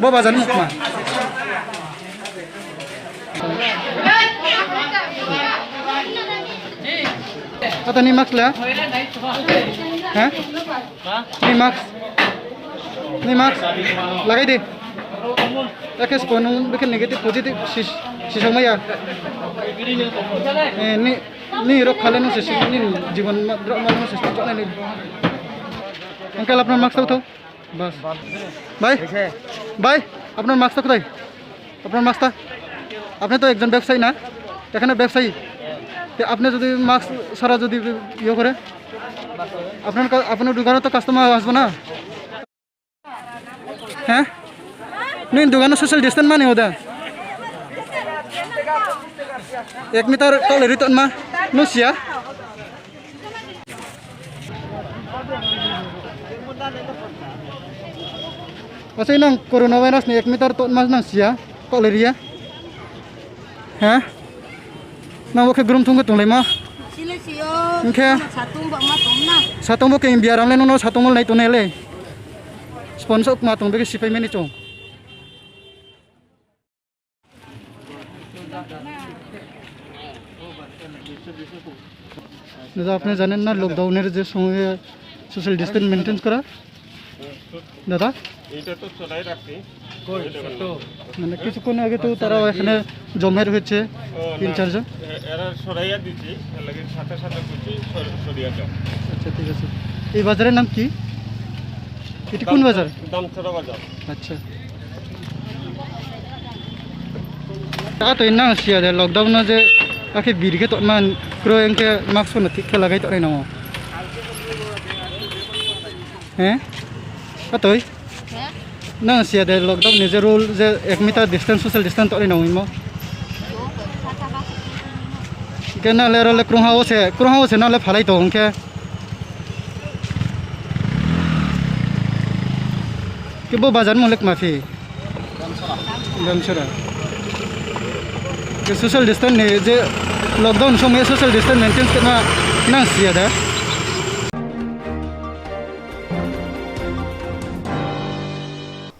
Bo bajan muluk ma? Ata ni mask la? He? Ni mask. Ni mask. Lagai di. Eke spo nung bikin negative positive sis, sisok maya. Eh, ni, ni rok khale nung sisi, ni jibon ma, rok ma nung sisi chok ni. Uncle, apnar mask tau tau. বাস। ভাই, ভাই, আপনার মাস্কটা কোথায়? আপনার মাস্কটা? আপনি তো একজন ব্যবসায়ী না? এখানে ব্যবসায়ী। তো আপনি যদি মাস্ক ছাড়া যদি ইয়ে করে, আপনার কা-, আপনার দোকানে তো কাস্টমার আসবে না? হ্যাঁ? নি দোকানে সোশ্যাল ডিস্টেন্স মানে ওদা। এক মিটার কল রিতন মা, নুসিয়া। Asai nang coronavirus ni ek meter to mas nang sia, kok le ria. He? Nang bo khe grum thung khe tong lai ma? Sile sio. Hingkhe? Satung bo ma tong na. Satung bo khe biaram le nono satung mol nai tong nai le. Sponsor ma tong bege sipai mani chong. দাদা, আপনি জানেন না লকডাউনের যে সময়ে social distance maintain করা? দাদা? এটা তো চড়াই রাখছি। মানে কিছুক্ষণ আগে তো তারা এখানে জমায়েত হয়েছে ও, তিন না, চারজন। এ-, এরা সরাইয়া দিচ্ছি, এর লাগি সাথে সাথে করছি, সর-, সরিয়া যাও। আচ্ছা, ঠিক আছে। এই বাজারের নাম কি? এটি কোন দাম-, বাজার? দামছড়া বাজার। আচ্ছা। Atoi nang siya de lockdown no je akhe biri khe tongma kroi hwnkhe mask no thik khe lagai tongnai nango. He? Atoi? He? Nang siya de lockdown ni je rule je ek meter distance, social distance tongnai nango imo. Yo, khe kha kha ba. Hwnkhe nang le ro le krung ha o se, krung ha o se nang le phalai tong hwnkhe. Khe bo bazar mung le kma phi? Damsara. Ke social distance ni je lockdown somoi social distance maintain kema nang siya da.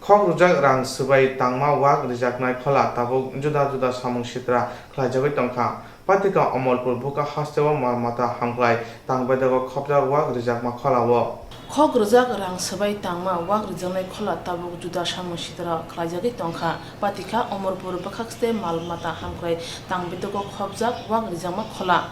Khok rwjak rang swbai tangma wak rijaknai khola tabuk juda juda samung sitra khlaijagwi tongkha. Patika Omorpur bwkha hasteo mal mata hamkrai tang bedego khopjak wak rijakma kholao. Khok rwjak rang swbai tangma wak rijaknai khola tabuk juda samung sitra khlaijagwi tongkha. Patika Omorpur bwkha haste mal mata hamkrai tang bedego khopjak wak rijakma khola.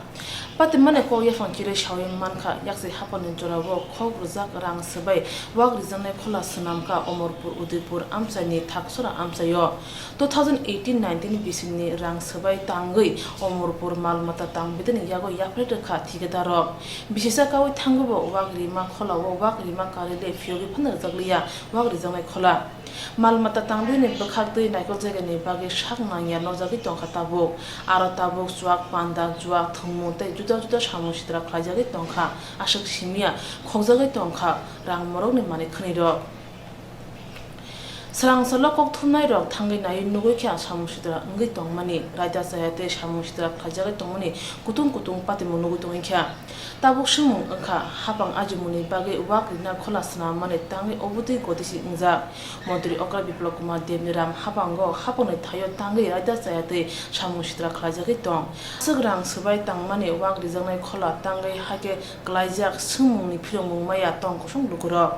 Patimani kok yaphang chirwi sawi mankha, yakchai hapani jorao khok rwjak rang swbai wak rijaknai khola swnamkha Omorpur Udaipur amchaini Thaksora amchaio. Two thousand eighteen nineteen bisingni rang swbai tangwi Omorpur mal mata tang bidini yago yapharwi rwkha thikedarrok. Bisisa kaui thangobo wak rima kholao wak rima karwi le phiyogwi phano rwjakliya wak rijaknai khola. Mal mata tang bidini bwkhak twi naikol jagani bagwi sak nangya nokjagwi tongkha tabuk. Aro tabuk chuak panda, juak, thwngmung tei juda juda samung sitra khlaijagwi tongkha. Aswk simiya khokjagwi tongkha rang morokni manwi khwnirok. Swrang salo kok thumnairok thangwi naiwi nugwi kha samung sitra wngwi tongmani, raida chaya tei samung sitra khlaijagwi tongmani kutung kutung patimung nugwi tongwi kha. Tabuk swngmung wngkha, hapang ajimungni bagwi wak rina khola swnammani tangwi obotwi gotisi wngjak. Montri okra Biplab Kumar Debni ram haphango hapangni thaio tangwi raida chaya tei samung sitra khlaijagwi tong. Aswk rang swbai tangmani wak rijaknai khola tangwi hakhe klaijak swngmungni phirongmung maya tong kosong lukurok.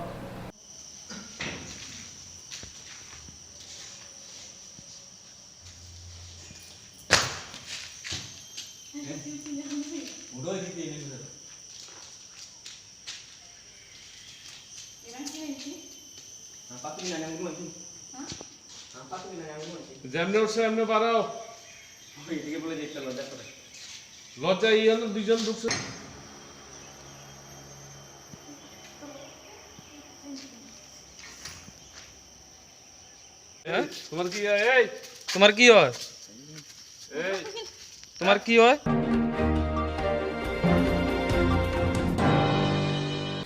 যেমনি উঠছে এমনি বাড়াও। লজ্জা, এই হলো দুইজন ঢুকছে। হ্যাঁ? তোমার কি হয়? এই, তোমার কি হয়? এই। তোমার কি হয়?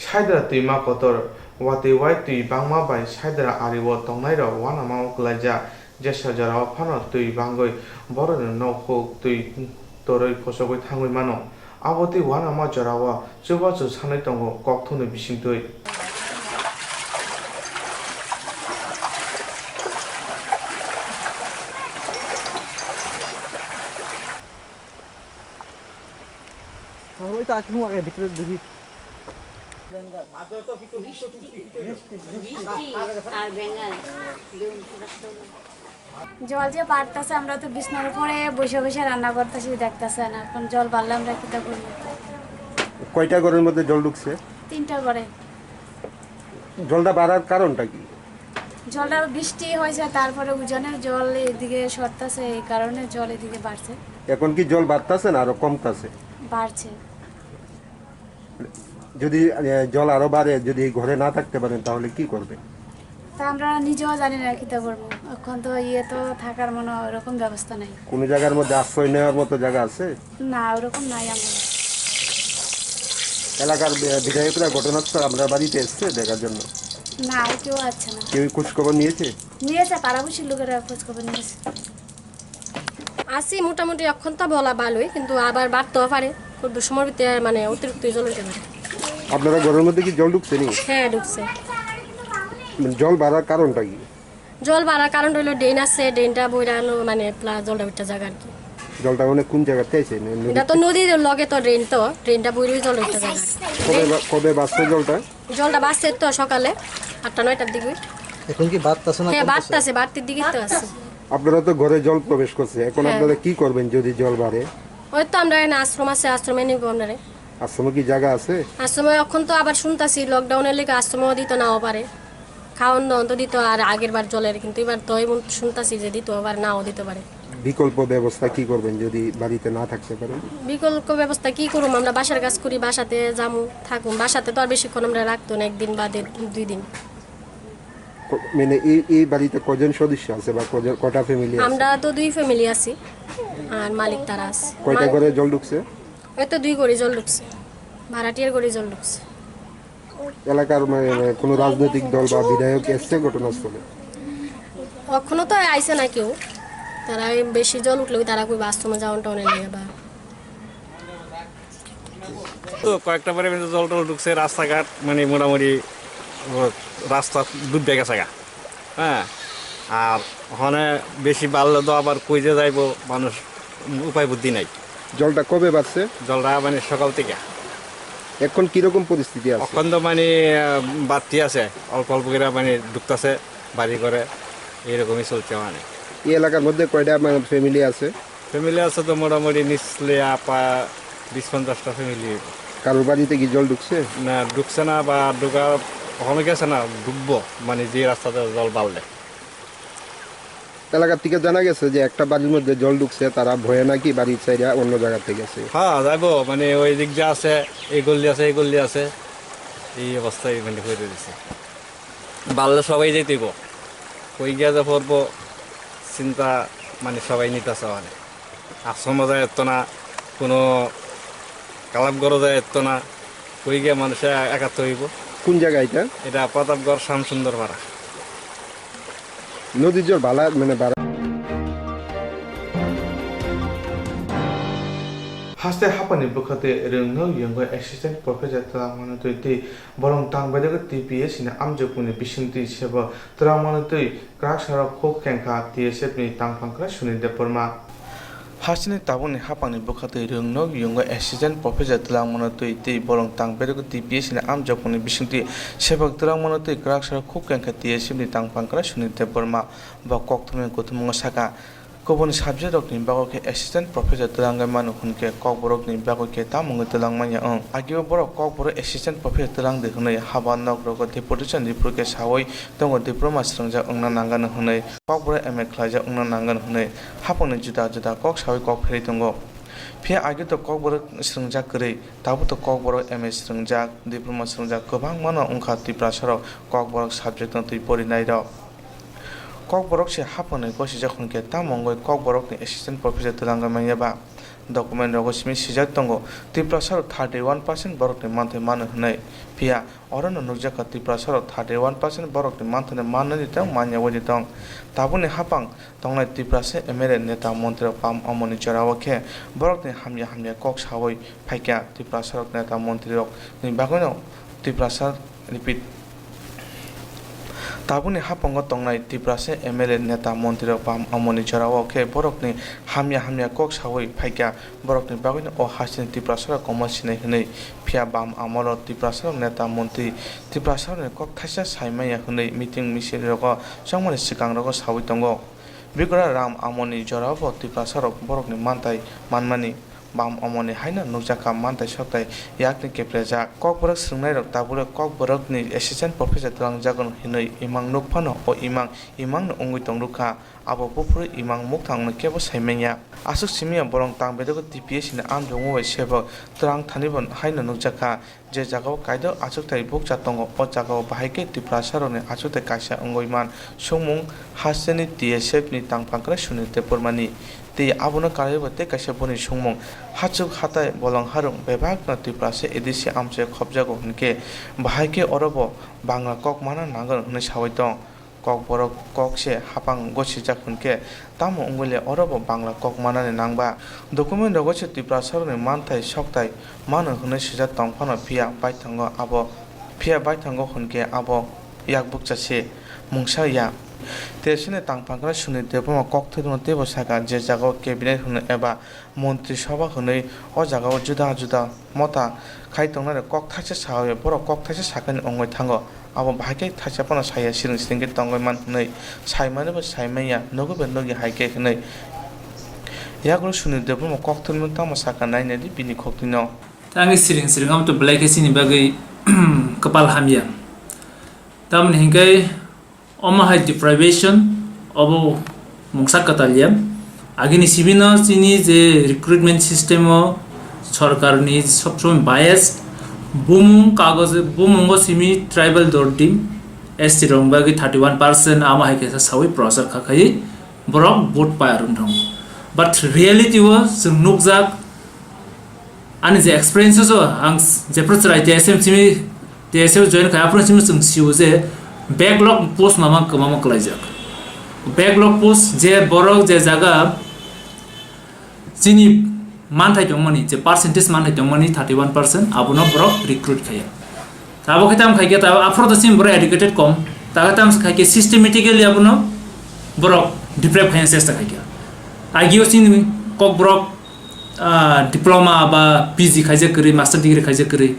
Saidra twima kotor, watwi wai twi bangma bai Saidra ario tongnairok uanama o kwlaijak. Jesa jorao phano twi bangwi borokni nok huk twi torwi phosogwi thangwi mano. Abo twi uanama jorao chubachu sanwi tongo kokthumni bisingtwi. জল যে বাড়তাছে, আমরা তো বিছনার উপরে বসে বসে রান্না করতেছি, দেখতেছেন। এখন জল বাড়লে আমরা কিতা করবো? কয়টা ঘরের মধ্যে জল ঢুকছে? তিনটা ঘরে। জলটা বাড়ার কারণটা কি? জলটা বৃষ্টি হয়েছে, তারপরে উজানের জল এদিকে সরতেছে, এই কারণে জল এদিকে বাড়ছে। এখন কি জল বাড়তেছে না আরো কমতেছে? বাড়ছে। যদি, এ, জল আরো বাড়ে, যদি ঘরে না থাকতে পারেন, তাহলে কি করবেন? তা আমরা নিজেও জানি না কিতা করবো। এখন তো ইয়ে তো থাকার মনে হয় ওরকম ব্যবস্থা নাই। কোনো জায়গার মধ্যে আশ্রয় নেওয়ার মতো জায়গা আছে? না, ওরকম নাই আমার। এলাকার বি-, বিধায়করা ঘটনাস্থল আপনার বাড়িতে এসছে দেখার জন্য? না, কেউ আসছে না। কেউ খোঁজ খবর নিয়েছে? নিয়েছে, পাড়াপড়শির লোকেরা খোঁজ খবর নিয়েছে। আছি মোটামুটি, এখন তো বলা ভালোই, কিন্তু আবার বাড়তেও পারে। খুব সময়ের ভিতরে মানে অতিরিক্ত জল হইতে পারে। আপনারা ঘরের মধ্যে কি জল ঢুকছে নি? হ্যাঁ, ঢুকছে। মানে জল বাড়ার কারণটা কি? জল বাড়ার কারণ হইলো ড্রেন আছে, ড্রেনটা বইরানো মানে প্লাস জলটা উঠতে জায়গা আর কি। জলটা মানে কোন জায়গাতে আছে? মানে নদী এটা তো নদীর লগে তো ড্রেন, তো ড্রেনটা বইরই জল উঠতে জায়গা। কবে বা-, কবে বাড়ছে জলটা? জলটা বাড়ছে তো সকালে আটটা নয়টার দিকে। এখন কি বাড়তাছে না হ্যাঁ, কমতাছে? বাড়তাছে, বাড়তির দিকে তো আছে। আপনারা তো ঘরে জল প্রবেশ করছে, এখন হ্যাঁ। আপনারা কি করবেন যদি জল বাড়ে? ওই তো আমরা এখানে আশ্রম আছে, আশ্রমে নিব আপনারে। আশ্রমে কি জায়গা আছে? আশ্রমে এখন তো আবার শুনতাছি লকডাউনের লেগে আশ্রমেও দিত নাও পারে, খাওয়ান দাওয়ান তো দিত আর আগের বার জলের, কিন্তু এবার তো এমন শুনতাছি যে দিত আবার নাও দিতে পারে। বিকল্প ব্যবস্থা কি করবেন যদি বাড়িতে না থাকতে পারেন? বিকল্প ব্যবস্থা কি করুম? আমরা বাঁশের গাছ করি, বাসাতে যামু, থাকুম। বাসাতে তো আর বেশিক্ষণ আমরা রাখতো না, একদিন বা দেড়, দুই দিন। ক-, মানে এই, এই বাড়িতে কজন সদস্য আছে বা কজন, কটা ফ্যামিলি আছে? আমরা তো দুই ফ্যামিলি আছি, আর মালিক তারা আছে। কয়টা মা- ঘরে জল ঢুকছে? ওই তো দুই ঘরে জল ঢুকছে, ভাড়াটিয়ার ঘরে জল ঢুকছে। এলাকার মানে কোনো রাজনৈতিক দল বা বিধায়ক এসছে ঘটনাস্থলে? এখনো তো আইছে না কেউ, তারা এই বেশি জল উঠলে তারা কই বাথরুমে যাওয়ান টাউনে নিয়ে বা। তো কয়েকটা বাড়ির মধ্যে জল টল ঢুকছে, রাস্তাঘাট মানে মোটামুটি ও, রাস্তা ডুবে গেছে গা। হ্যাঁ, আর ওখানে বেশি বাড়লে তো আবার কই যে যাইবো মানুষ, উপায় বুদ্ধি নাই। জলটা কবে বাড়ছে? জলটা মানে সকাল থেকে। এখন কিরকম পরিস্থিতি আছে? এখন তো মানে আহ, বাড়তি আছে, অল্প অল্প করে মানে ঢুকতেছে বাড়ি করে, এইরকমই চলছে মানে। এই এলাকার মধ্যে কয়টা মানে ফ্যামিলি আছে? ফ্যামিলি আছে তো মোটামুটি নিচলে আপা বিশ পঞ্চাশটা ফ্যামিলি। কারোর বাড়িতে কি জল ঢুকছে? না, ঢুকছে না বা ঢুকার ওখানে গেছে না, ডুববো, মানে যে রাস্তাতে জল বাড়লে। এলাকার থেকে জানা গেছে যে একটা বাড়ির মধ্যে জল ঢুকছে, তারা ভয়ে নাকি বাড়ি ছাইরা অন্য জায়গাতে গেছে। হ্যাঁ, যাইবো, মানে ওই দিক যে আছে, এই গল্লি আছে, এই গল্লি আছে, এই অবস্থায় মানে হয়ে রয়েছে। বাড়লে সবাই যেতেইব, কই গিয়া যে পড়বো, চিন্তা মানে সবাই নিতেছে মানে। আশ্রমে যায় এত না, কোনো ক্লাব ঘরে যায় এত না, কই গিয়া মানুষে একাত্র হইব। কোন জায়গা এটা? এটা প্রতাপগড় শ্যামসুন্দর পাড়া। নদীর জল বালা মানে বাড়া। Haste hapani bwkha twi rwngno yungwi assistant professor twlangmano twi twi bolong tang bedagwi T P S ni amjokmungni bisingtwi sebo twlangmano twi kwrak sarok khuk kengkha T S F ni tangphang kwrak Sunil Debbarma. Hasteni tabukni hapangni bwkha twi rwngno yungwi assistant professor twlangmano twi twi bolong tang bedagwi T P S ni amjokmungni bisingtwi sebo twlangmano twi kwrak sarok khuk kengkha T S F ni tangphang kwrak Sunil Debbarma. Bo kokthumni kuthumung saka. Kubun subject rokni bagwi khe assistant professor twlangwi mano hwnkhe kokborokni bagwi khe tamo wngwi twlang manya wng. Agio borok kokborok assistant professor twlang di hwnwi haba nok rogo deputation ripuru khe sawi tongo, diploma swrwngjak wngna nangani hwnwi, kokborok M A khlaijak wngna nangani hwnwi hapangni juda juda kok sawi kok pherwi tongo. Phiya agito kokborok swrwngjak kwrwi, tabukto kokborok M A swrwngjak, diploma swrwngjak kwbangmano wngkha Tiprasarok kokborok subject no twi porinairok. Kokborok se haphanwi gosijak hwnkhe tamo wngwi kokborokni assistant professor twlangwi manya ba? Document rogo simi swijak tongo, Tiprasarok thirty one percent borokni manthai mano hwnwi. Phiya orono nukjakha Tiprasarok thirty one percent borokni manthaino mannani tong, manya wi tong. Tabukni haphang tongnai Tiprasa M L A neta montrok pam omoni jorao khe borokni hamya hamya kok sawi phaikha Tiprasarok neta montrirokni bagwino Tiprasa repeat. Tabukni haphango tongnai Tiprasa M L A neta montrirok pam omoni jorao khe borokni hamya hamya kok sawi phaikha, borokni bagwino o hasteni Tiprasarok komo sinai hwnwi. Phiya bam amolo Tiprasarok neta montri Tiprasarokni kok thaisa sai manya hwnwi meeting misil rogo chongmani swkang rogo sawi tongo. Bigra ram amoni jorao bo Tiprasarok borokni manthai manmani bam omoni haino nukjakha manthai sokthai yakni keplejak. Kokborok swrwngnairok tabukle kokborokni assistant professor twlangjago hinwi imang nukphano o imang imangno wngwi tongrwkha, abo buphuru imang mukthangno kebo saimanya. Aswk simiya bolong tang bedego T P S ni amjokmung bai sebok twlang thanibo haino nukjakha. Je jagao kaidok achukthai bukcha tongo, o jagao bahai khe Tiprasarokni achukthai kaisa wngwi man songmung hasteni T S F ni tangphang kwrwi Sunil Debbarmani. Tei abono karwibo tei kaisa boni songmung, hachuk hatai bolong harung bebakno Tiprasa A D C amchai khopjago hwnkhe, bahai khe orobo Bangla kok mana nango hwnwi sawi tong. Kokborok kok se haphang gosijak hwnkhe, tamo wngwi le oro bo Bangla kok manani nangba? Document rogo se Tiprasarokni manthai sokthai mano hwnwi swijak tong phano, phiya baithango abo, phiya baithango hwnkhe abo yak bukcha se, mungsa ya. T S F ni tangphang kwrwi Sunil Debbarma kokthwirokno teibo sakha, je jagao cabinet hwno eba Montri Sabha hwnwi o jagao juda juda mota khai tongnai rok kok thaisa sawi, borok kok thaisa sakani wngwi thango. Abo bahai khe thaisa phano saya, siring siring khe tongwi man hwnwi, saimani bo saimanya, nugwi bo nugya hai khe hwnwi. Yagulo Sunil Debbarma kokthwimo tamo sakha, nainadi bini koktwino. Tangwi siring siring amo to belai khe chini bagwi kwpal hamya. Tamoni hinkhe omo hai deprivation, obo mungsa kwtal ya. Agini simi no chini je recruitment system o sorkar ni sob somoi bias, bumung kagoje, bumungo simi tribal dordim, S T rok bagwi thirty one percent, amo hai khe sawi prochar kha khai borok vote pai rwng thang. But reality o chwng nukjak, ani je experiences o ang jephru chwrai T S M simi, T S M join khai aphuru simi chwng sio je backlog post mama kwbangma kwlaijak. Backlog post je borok je jaga chini manthai tongmani, je percentage manthai tongmani thirty one percent, abono borok recruit khaiya. Abo khe tamo khai khe, ta aphuru to chini borok educated kom, ta khe tamo khai khe systematically abono borok deprive khaina chesta khai khe. Agio chini Kokborok, ah, diploma ba P G khaijak kwrwi, master degree khaijak kwrwi.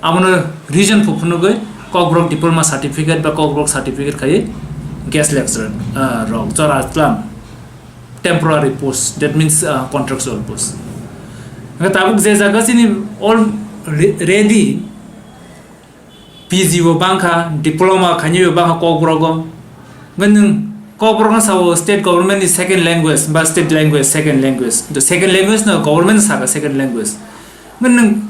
Abono reason phu phunugwi Kokborok diploma certificate ba Kokborok certificate khai guest lecturer, ah, rok jora tlang temporary post, that means, ah, contractual post. Hwnkhe tabuk je jaga chini already P G bo bangkha, diploma khainai bo bangkha Kokborok o. Hwnkhe nwng Kokborok no sao state government ni second language ba state language, second language. The second language no government saka second language. Hwnkhe nwng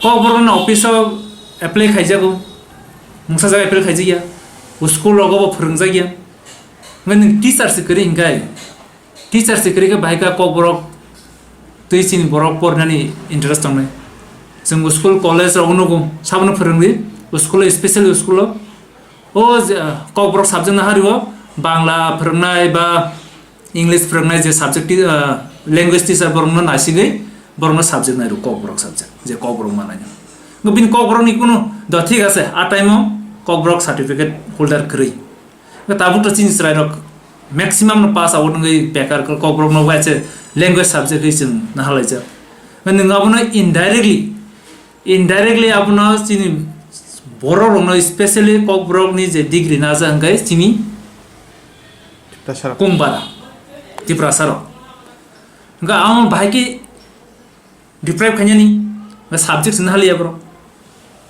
Kokborok no office o apply khaijago, mungsa jaga apply khaijakya, o school rogo bo phwrwngjakya. Hwnkhe nwng teacher se kwrwi hwnkhe, teacher se kwrwi khe bahai kha Kokborok twi chini borok pornani interest tongnai. Chwng school, college rok nugo, sabono phwrwngdi, school o, specially school o. O je, ah, Kokborok subject no hario, Bangla phwrwngnai ba English phwrwngnai je subject ti-, ah, language teacher borokno naisigwi borokno subject nairo Kokborok subject, je Kokborok manai. Bini Kokborokni kunu do thik ase, a time o Kokborok certificate holder kwrwi. Tabuk to chini chwrairok maximum no pass out wngwi bekar kok, Kokborok no waise language subject hui chwng nahalaijak. Nwng abono indirectly, indirectly abono chini borok rokno, specially Kokborok ni je degree naja hwnkhe chini Tiprasa rok. Kung bara Tiprasa rok. Hwnkhe amo bahai khe deprive khainani, ba subject se nahaliya borok.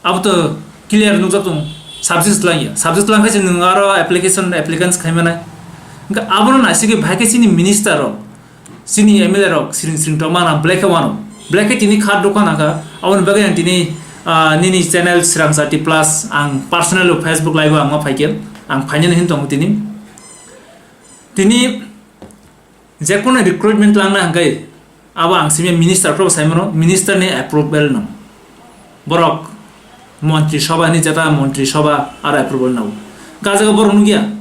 Abo to clear nukjak tongo. Subject twlangya. Subject twlang khe se nwng aro application, applicants khaimanai. Hwnkhe abono naisigwi bahai khe chini minister rok, chini M L A rok siring siring tongma na belai khe wano. Belai khe tini kha dukha nangkha. Aboni bagwi ang tini, ah, nini channel Srangchati Plus ang personal Facebook live o ang ma phaikhe ang phainani hin tongo tini. Tini Jekunu recruitment langna hwnkhe abo ang simi minister phro sai mano, minister ni approval no. Borok montri sabha ni jeta montri sabha aro approval no. Gajaga borok nugya.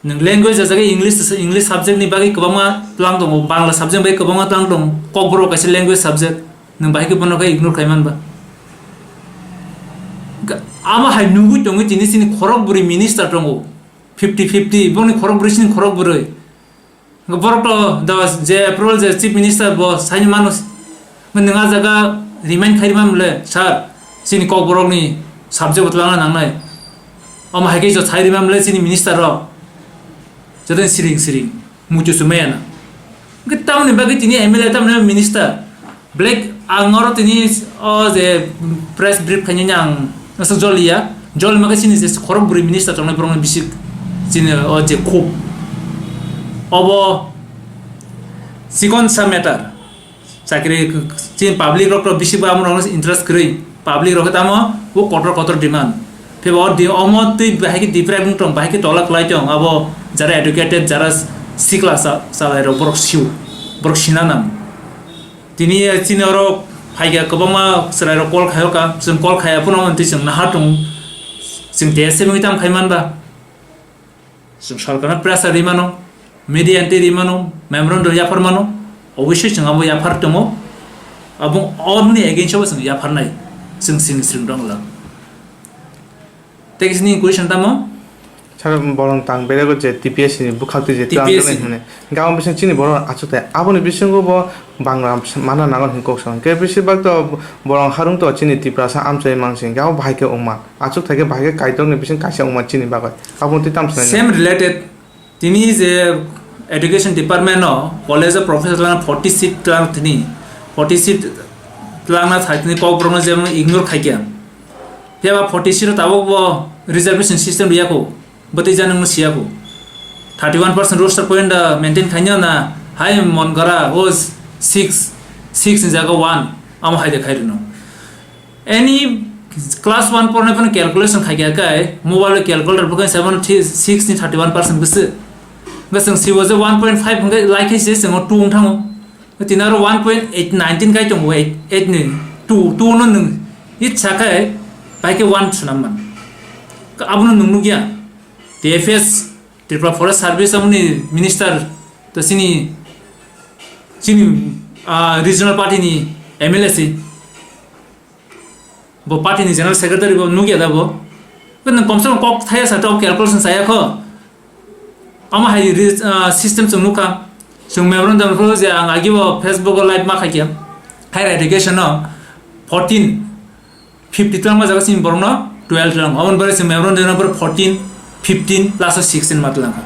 Nwng language jaga English, English subject ni bagwi kwbangma tlang tongo, Bangla subject bai kwbangma tlang tongo, Kokborok kaisa language subject. Nwng bahai khe bono khe ignore khai man ba. Ga-, amo hai nugwi tongwi tini chini khorok bwrwi minister tongo. Fifty fifty, bongni khorok bwrwi chini khorok bwrwi. Borok to da je approval je chief minister bo saini mano, nwng a jaga remind khai rima mle, sir, chini Kokborok ni subject bo twlangna nangnai. Omo hai khe jo sai rima mle chini minister rok. Joto siring siring, muitu sumaya na. Hwnkhe tamoni bagwi tini M L A, tamoni minister. Black, ang oro tini o je press brief khainani ang aswk joliya, jolima khe chini je khorok bwrwi minister tongnai borokni bisik chini o je khub. Obo chikon sa matter. Chakri chini public rok to bisik ba amorokno interest kwrwi. Public rok tamo o kotor kotor demand. Phiba o di-, omo twi bahai khe deprive wng tong, bahai khe tola kwlai tong, abo jara educated, jara sikla sa-, salai rok borok sio, borok sina nang. Tini chini oro phaikha kwbangma chwrairok call khaio ka, chwng call khaiya phano hwn twi chwng naha tongo, chwng T S M wngwi tamo khai man ba? Chwng sorkarno pressure ri mano, media entwi ri mano, memorandum yaphar mano, obviously chwng abo yaphar tongo, abo oboni against o bo chwng yapharnai, chwng sini sring dong lang. Tei khe chini question tamo? Sir, borok tang berego je T P S C ni bwkhak twi je T P S C tlang ni. Hwnwi. Hingke abo bising chini borok achuk thai. Aboni bisingo bo Bangla mana nango hwnwi kok song. Hingke bisi bak to borok harung to chini Tiprasa amchai mansing. Hingke abo bahai khe wngma. Achuk thai khe bahai khe Kaitor ni bising kaisa wngma chini bagwi. Abo twi tam sanai. Same related. Tini je education department no college o professor lang forty seat lang tini. Forty seat lang na thai tini kok borok no jemon ignore khai khe. Phiya ba forty seat o tabuk bo reservation system riya kho. Bwtwi jani wngno siya kho. Thirty one percent roster point da maintain khaina na Hai mon gora o six, six ni jaga one, amo hai de khai rino. Any class one pornai phano calculation khai kha kai, mobile calculator bo kai seven six ni thirty one percent bwswk. Hwnkhe chwng sibo je one point five hwnkhe like hai se chwng two wng thango. Tini aro one point eight nineteen kai tongo, eight, eight ni two, two no nwng itsa khai bai khe one swnam man. Abono nwng nukya. T F S, Tripura Forest Service amoni minister to chini, chini, ah, regional party ni M L A si. Bo party ni general secretary bo nukya da bo. Nwng komse kom kok thaya sa top calculation saya kho. Amo hai re-, ah, system chwng nukha. Chwng memorandum rw je ang agi bo Facebook o live ma khaikhe. Higher education no fourteen, fifty twelve ma jaga sini borok no twelve twelve. Aboni bagwi chwng memorandum no fourteen, fifteen plus o sixteen ma twlang kha.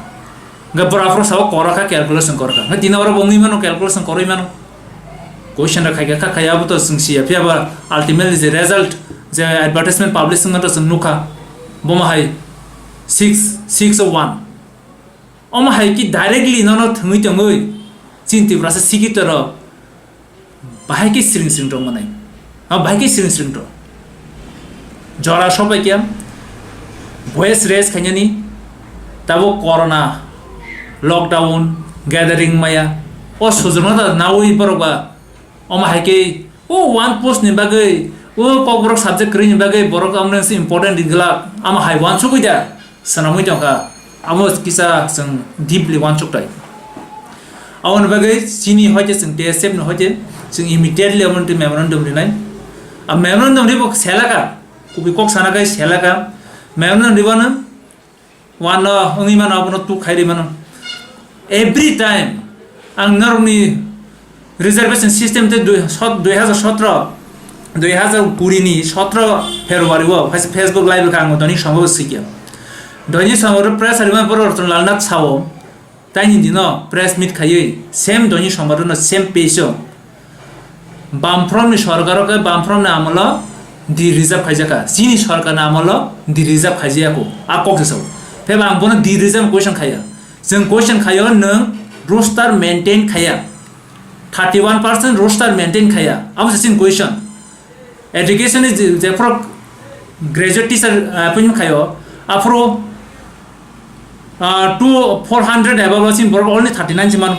Ga bora phoro sao kora kha, calculation kora kha. Ngai tina oro bo wngwi mano, calculation koroi mano. Question rok khai kha, kha khai abo to chwng siya. Phiya ba ultimately je result, je advertisement publish wngma to chwng nukha. Bo ma hai six, six o one. Omo hai ki directly nono thwngwi tongwi chini Tiprasa sikito rok bahai ki sring sring tong manai. Abo bahai ki sring sring tong. Jora sopai khe boys race khainani tabo corona, lockdown, gathering maya. O sujurno ta nawi borok ba. Omo hai khe o one post ni bagwi, o kokborok subject kwrwi ni bagwi borok amno se important ringla, amo hai wansugwi da swnamwi tongkha. Amo kisa chwng deeply wansuktai. Aboni bagwi chini hoite chwng T S F ni hoite chwng immediately amo twi memorandum rinai. A memorandum ribo selaka, kubui kok sana kai selaka. Memorandum ribano wano wngwi mano, abono tuk khai rwi mano. Every time ang norokni reservation system tei dui, sot-, dui hazar sotro, dui hazar kuri ni sotro February o phaisa Facebook live kha ang doni songbo sikya. Doni songbo press rima borok Ratan Lalnath sao, taini dino press meet khaiwi same doni songbo no same page o. Bamfromni sorkar o khe Bamfromni amolo di reserve khaijak kha. Chini sorkarni amolo di reserve khaijaya kho. A kok se sao. Pheba ang bono di reserve question khaiya. Chwng question khaio nwng roster maintain khaiya. Thirty one percent roster maintain khaiya. Abo se chini question. Education ni je, jephru graduate teacher, uh, appointment khaio. Aphuru, uh, two, four hundred above chini borok only thirty nine se mano.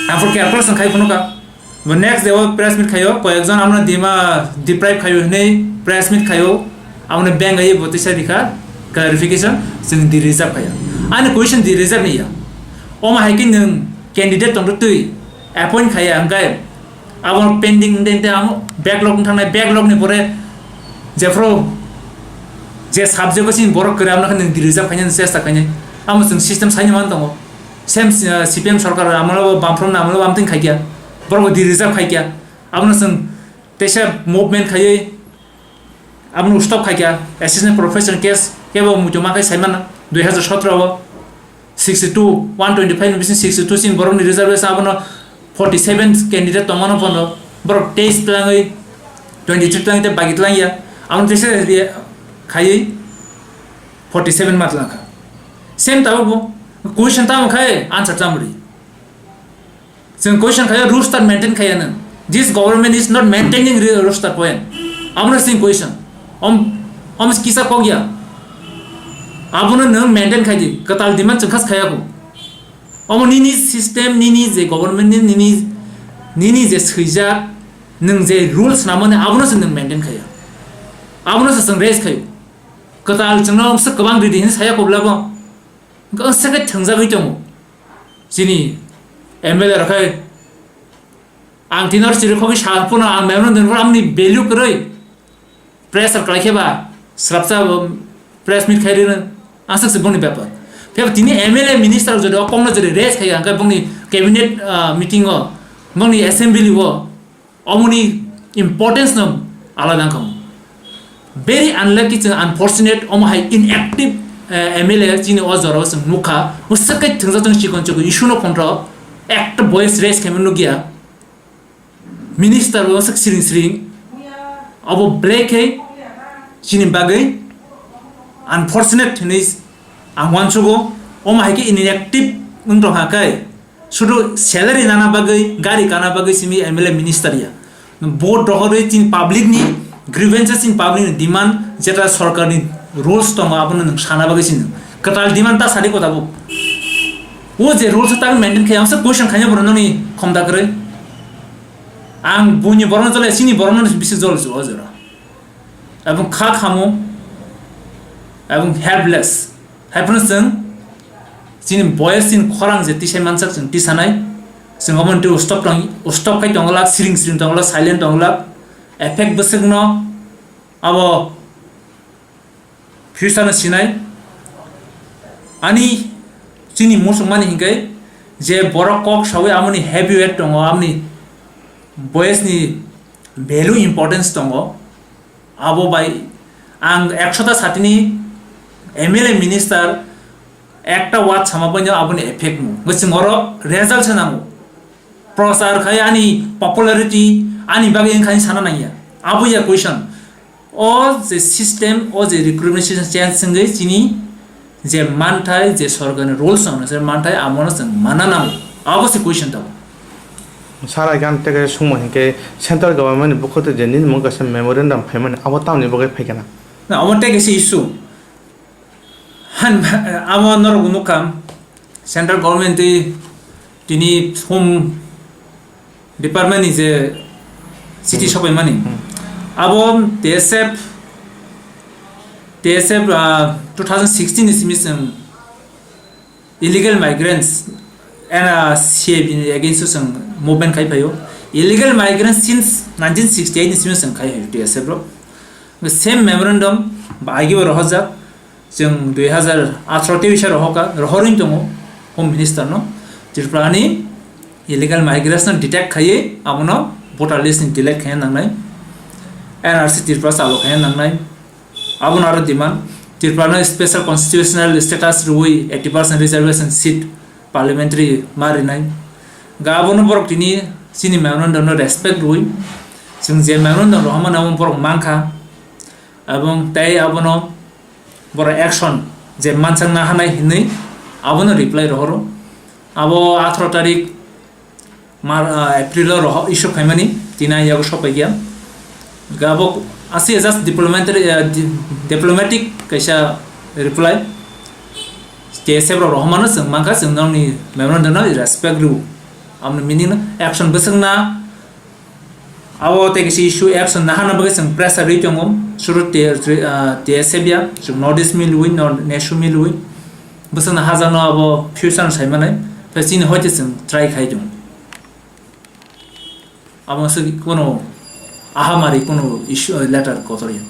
Aphuru calculation khai phunukha. Bo next day o press meet khaio, koyekjon amno dima deprive khaio hinwi press meet khaio. Amno beng ai bo tisa rikha clarification, chwng di reserve khaio. Ani question di reserve ni ya. Omo hai khe nwng candidate tongtwi appoint khaiya hwnkhe abo pending de, de amo backlog wng thangnai, backlog ni pore jephru je subject o chini borok kwrwi amno khe nwng di reserve khainani chesta khainai. Amo chwng system saini man tongo. Same, uh, C P M sorkar amolo bo Bamfromni amolo bo amtwing khaikya. Borok bo di reserve khaikya. Abono chwng teisa movement khaiwi abono stop khaikya. Assistant professor case kebo muitu ma khai saimano dui hazar sotro o sixty two, one twenty five ni bising sixty two sin borokni reservation abono forty seven candidate tongmano bono borok teis twlangwi twenty three twlangwi tei bagi twlangya. Abono teisa khaiwi forty seven ma twlangkha. Same tabuk bo question tamo khai answer chamri. Chwng question khaio roster maintain khaiya nang. This government is not maintaining re-, roster point. Amro sing question. Om, om kisa kok ya. Abono nang maintain khai di. Kwtal demand chwng khas khaiya ko. Omo nini system, nini je government ni, nini, nini je swijak, nang je rules namani abono se nang maintain khaiya. Abono se chwng raise khaio. Kwtal chwngno se kwbang ridi hin saya ko blabo. Hwnkhe se khe thwngjagwi tongo. Chini M L A rok khai ang tini oro chiri khogwi sa phano ang memorandum rw amni value kwrwi pressure kwlai khe ba swrapsa bo press meet khai rino ang sakse boni bepar. Phiya tini M L A minister jodi o kokno jodi raise khai ang khe boni cabinet, ah, meeting o boni assembly o Omoni importance no alada wngkha. Very unlucky, chwng unfortunate, omo hai inactive, eh, M L A chini o jorao chwng nukha. Bwswk khe thwngjak chwng chikon chikon issue no phonro ekta voice raise khaima nukya. Minister bo swk siring siring. Obo belai khe chini bagwi unfortunate hinwi ang uansugo. Omo hai khe inactive wng tongkha khe. Sudu salary nana bagwi, gari kana bagwi simi M L A minister ya. Vote rohorwi chini public ni grievances, chini public ni demand, jeta sorkar ni rules tongo, abono nwng sana bagwi sini. Kwtal demand ta sadi kota bo. O je rules ta maintain khai, ang se question khaina borok noni khomda kwrwi. Ang buini borok no jole, chini borok no bisi jol jua jora. Abong kha khamo, abong helpless. Haiphano chwng chini boyes chini khorang je tisai mansak chwng tisanai. Chwng omo twi stop tong, stop khai tongla, siring siring tongla, silent tongla. Effect bwswkno abo future no sinai. Ani chini muchungmani hinkhe je borok kok sawi amoni heavy weight tongo, amoni boyes ni value importance tongo. Abo bai ang ekshota satini M L A minister ekta word sama bai no aboni effect mu. Chwng oro result se nango. Prochar khai ani popularity ani bagwi wngkha ani sana nangya. Abo ya question. O je system, o je recruitment system change wngwi chini je manthai, je sorkarni rules wngkha se manthai, amono chwng mana nango. Abo se question tongo. Sara gan tege sungma hinkhe central government ni bukhuto je nini mung kaisa memorandum phaimani abo tamni bagwi phaikha na? Na, omo tei kaisa issue. Han, amo norok nukha, central government tei tini home department ni je city Hmm. sopaimani. Hmm. Abo T S F, T S F, ah, two thousand sixteen ni simi chwng illegal migrants and, ah, C A B ni against o chwng movement khai phaio. Illegal migrants since nineteen sixty-eight ni simi chwng khai phaio T S F rok. Same memorandum ba agi bo rohorjak. Chwng dui hazar atharo tei bisa rohorka, rohorwi tongo Home Minister no. Tripura ni illegal migrants no detect khaiwi abono voter list ni delete khaina nangnai. N R C Tripura chalo khaina nangnai. Abono aro demand, Tripura no special constitutional status rwui eighty percent reservation seat parliamentary ma rinai. Ga abono borok tini chini memorandum no respect rwui, chwng je memorandum rohormani abo borok mankha, abong tei abono borok action je mansak nahanai hinwi abono reply rohoro. Abo atharo tarik Mar-, ah, April o rohor issue khaimani, tini ang yago sopai gya. Gabok asi just diplomatic, ah, di-, diplomatic kaisa reply. T S F rok rohormano chwng mankha, chwng nokni memorandum no respect rw. Amni meaning no action bwswk na, abo tei kaisa issue action nahana bagwi chwng pressure rwi tongo. Suru T-, ah, T S F ya, chwng notice milwi, no-, nesu milwi. Bwswk no hajakno abo future no saimanai. Tei chini hoite chwng try khai tongo. Abo se kono ahamari kono issue, letter kotor ya.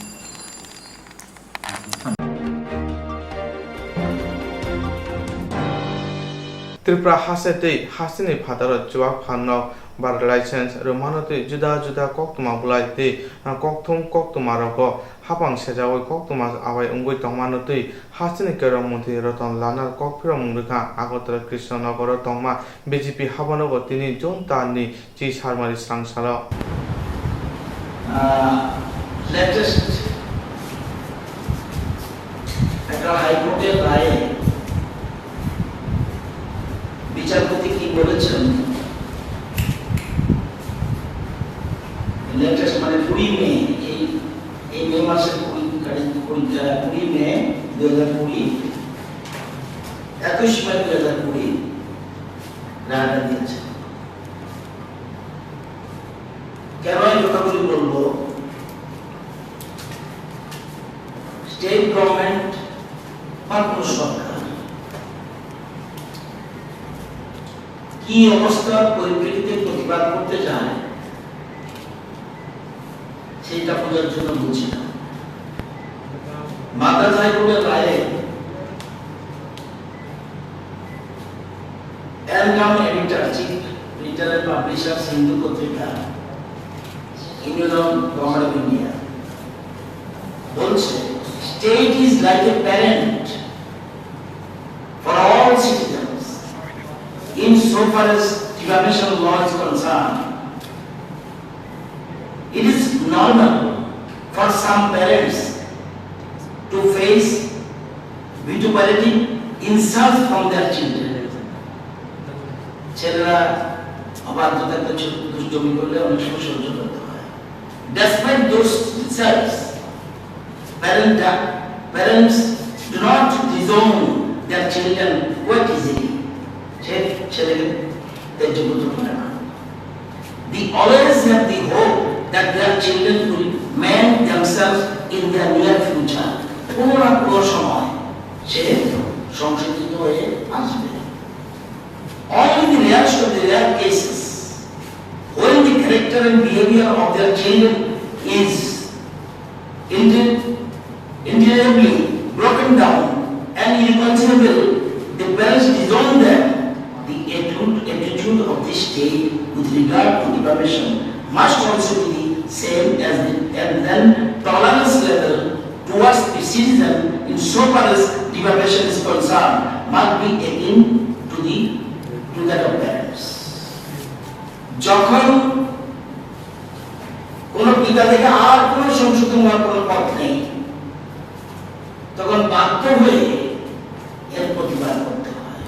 Tripura haste tei hasteni phataro chuwak phanno bar license rwmano tei juda juda koktwma bwlai tei kokthum koktwma rogo hapang sejagwi koktwma abai wngwi tongmano tei hasteni kerong mantri Ratan Lalno kokphirokmung rwkha Agartala Krishnanagaro tongma B J P habanogo tini June talni Chi sarmari srangsalo. আহ, লেটেস্ট একটা হাইকোর্টের রায়ে বিচারপতি কি বলেছেন, লেটেস্ট মানে কুড়ি মে, এই, এই মে মাসের কুড়ি তারিখ, কুড়ি, আহ, কুড়ি মে দুই হাজার কুড়ি, একুশ মে দুই হাজার কুড়ি রায়টা দিয়েছেন। কেন এই কথাগুলি বলবো? স্টেট গভর্নমেন্ট বা কোনো সরকার কি অবস্থার পরিপ্রেক্ষিতে প্রতিবাদ করতে চায়, সেইটা বোঝার জন্য বলছি না। মাদ্রাজ হাইকোর্টের রায়ে এলকাম editor, chief editor and publisher Hindu পত্রিকা, union of government of India বলছে, state is like a parent for all citizens in so far as defamation law is concerned. It is normal for some parents to face vituperative insults from their children. ছেলেরা অবাধ্য থাকলে ছোট দুষ্টুমি করলে অনেক সময় সহ্য করতে হয়। Despite those results, parent, parents do not disown their children quite easily. সে ছেলেকে ত্যায্য পুত্র করে না। They always have the hope that their children will man themselves in their near future. কোনো না কোনো সময় সে সংশোধিত হয়ে আসবে। Only the rarest of the rare cases, when the character and behavior of their children is inter-, indelibly broken down and irreconcilable, the parents disown them. The attitude, attitude of the state with regard to deprivation must also be the same as the, and then tolerance level towards the citizen in so far as deprivation is concerned must be akin to the, to that of parents. যখন কোনো পিতা থেকে আর কোনো সংশোধন হওয়ার কোনো পথ নেই, তখন বাধ্য হয়ে এর প্রতিবাদ করতে হয়।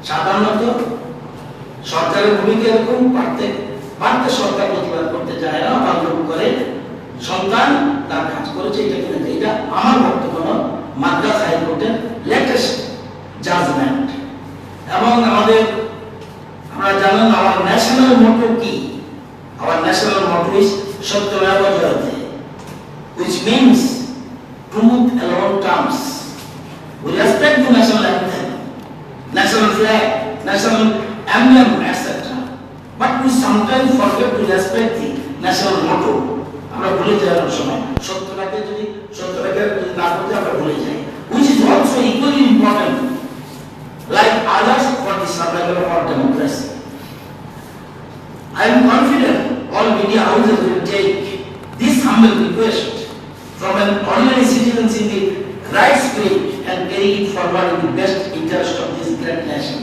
সাধারণত সরকারের ভূমিকা এরকম, পারতে পারতে সরকার প্রতিবাদ করতে চায় না, বাধ্যকর করে সন্তান তার কাজ করেছে, এটা কিনা এটা আমার বক্তব্য নয়, মাদ্রাজ হাইকোর্টের লেটেস্ট জাজমেন্ট। এবং আমাদের, আমরা জানেন আমার ন্যাশনাল মোটো কি? Our national motto is Satyameva Jayate, which means truth alone triumphs. We respect the national anthem, national flag, national emblem, et cetera. But we sometimes forget to respect the national motto. আমরা ভুলে যাই অনেক সময়। সত্যটাকে যদি, সত্যটাকে যদি না করতে আমরা ভুলে যাই, which is also equally important, like others, for the survival of our democracy. I am confident all media houses will take this humble request from an ordinary citizen in the right spirit and carry it forward in the best interest of this great nation.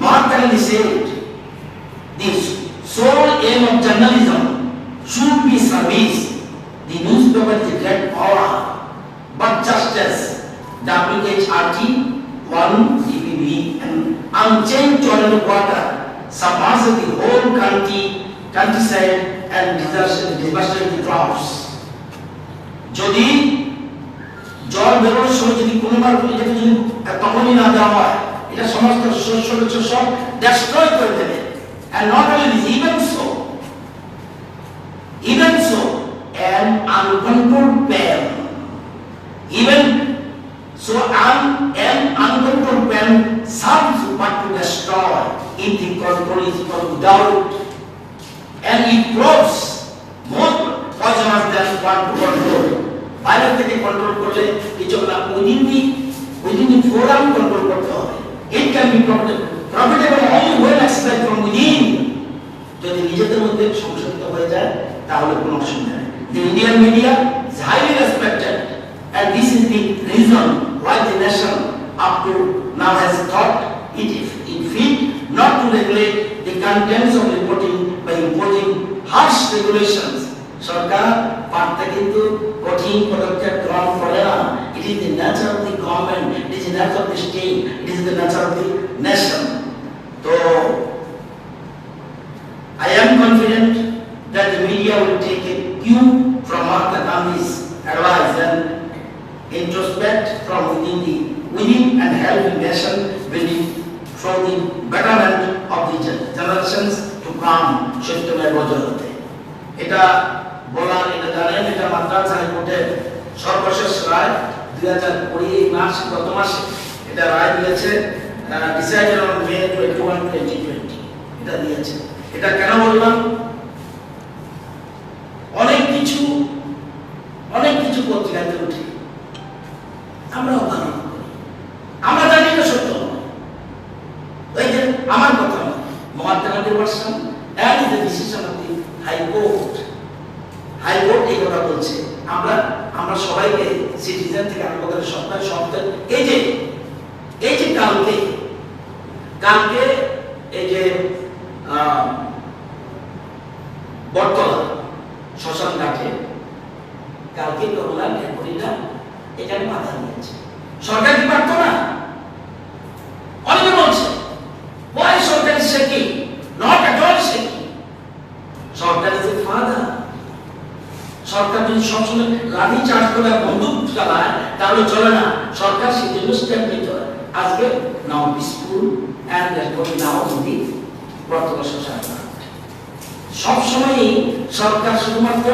Mahatma Gandhi said, "The sole aim of journalism should be service. The newspaper is a great power." But just as W H R T, one D P B, an unchained torrent of water submerged the whole country, countryside and disaster, devastated the crops. যদি জল বেরোনোর সময় যদি কোনোবার এটাকে যদি তখনই না দেওয়া হয়, এটা সমস্ত শস্য টস্য সব ডিস্ট্রয় করে দেবে। And not only this, even so, even so, an uncontrolled pain, even so, an, an uncontrolled pain serves but to destroy if the control is from without, and it proves more poisonous than one to control. বাইরে থেকে কন্ট্রোল করলে কিছু না, within the, within the forum control করতে হবে। It can be profit-, profitable only when exercised from within. যদি নিজেদের মধ্যে সংশোধিত হয়ে যায়, তাহলে কোনো অসুবিধা নেই। The Indian media is highly respected, and this is the reason why the nation up to now has thought it, it fit not to regulate the contents of reporting by imposing harsh regulations. সরকার পারতে কিন্তু কঠিন পদক্ষেপ গ্রহণ করে না। It is the nature of the government, it is the nature of the state, it is the nature of the nation. তো I am confident that the media will take a cue from Mahatma Gandhi's advice and introspect from within the, within and help the nation building for the betterment of the gen-, generations to come. সত্যমেব জয়তে। এটা বলার, এটা জানেন, এটা মাদ্রাজ হাইকোর্টের সর্বশেষ রায়, দুই হাজার কুড়ি এই মাস, গত মাসে এটা রায় দিয়েছে, আহ, decided on May twenty-one, twenty twenty। এটা দিয়েছে। এটা কেন বললাম? অনেক কিছু, অনেক কিছু পত্রিকাতে উঠে, আমরাও পালন করি। আমরা জানি এটা সত্য নয়। ওই যে আমার কথা নয়, মহাত্মা গান্ধীর version, that is the decision of the High Court। High court এই কথা বলছে। আমরা, আমরা সবাইকে, সিটিজেন থেকে আরম্ভ করে সরকার, সরকার, এই যে, এই যে কালকে, কালকে এই যে, আহ, বটতলা শ্মশান ঘাটে কালকে কমলা ডেপুটিটা এখানে বাধা দিয়েছে। সরকার কি পারতো না? অনেকে বলছে, "Why সরকার যদি সবসময় লাঠি চার্জ করে বন্দুক চালায়, তাহলে চলে না। সরকার সেই জন্য স্টেপ নিতে হয়। আজকে নাও পিসফুল অ্যান্ড দেশভক্তি নাও যদি বর্তমান সরকার, সবসময়ই সরকার শুধুমাত্র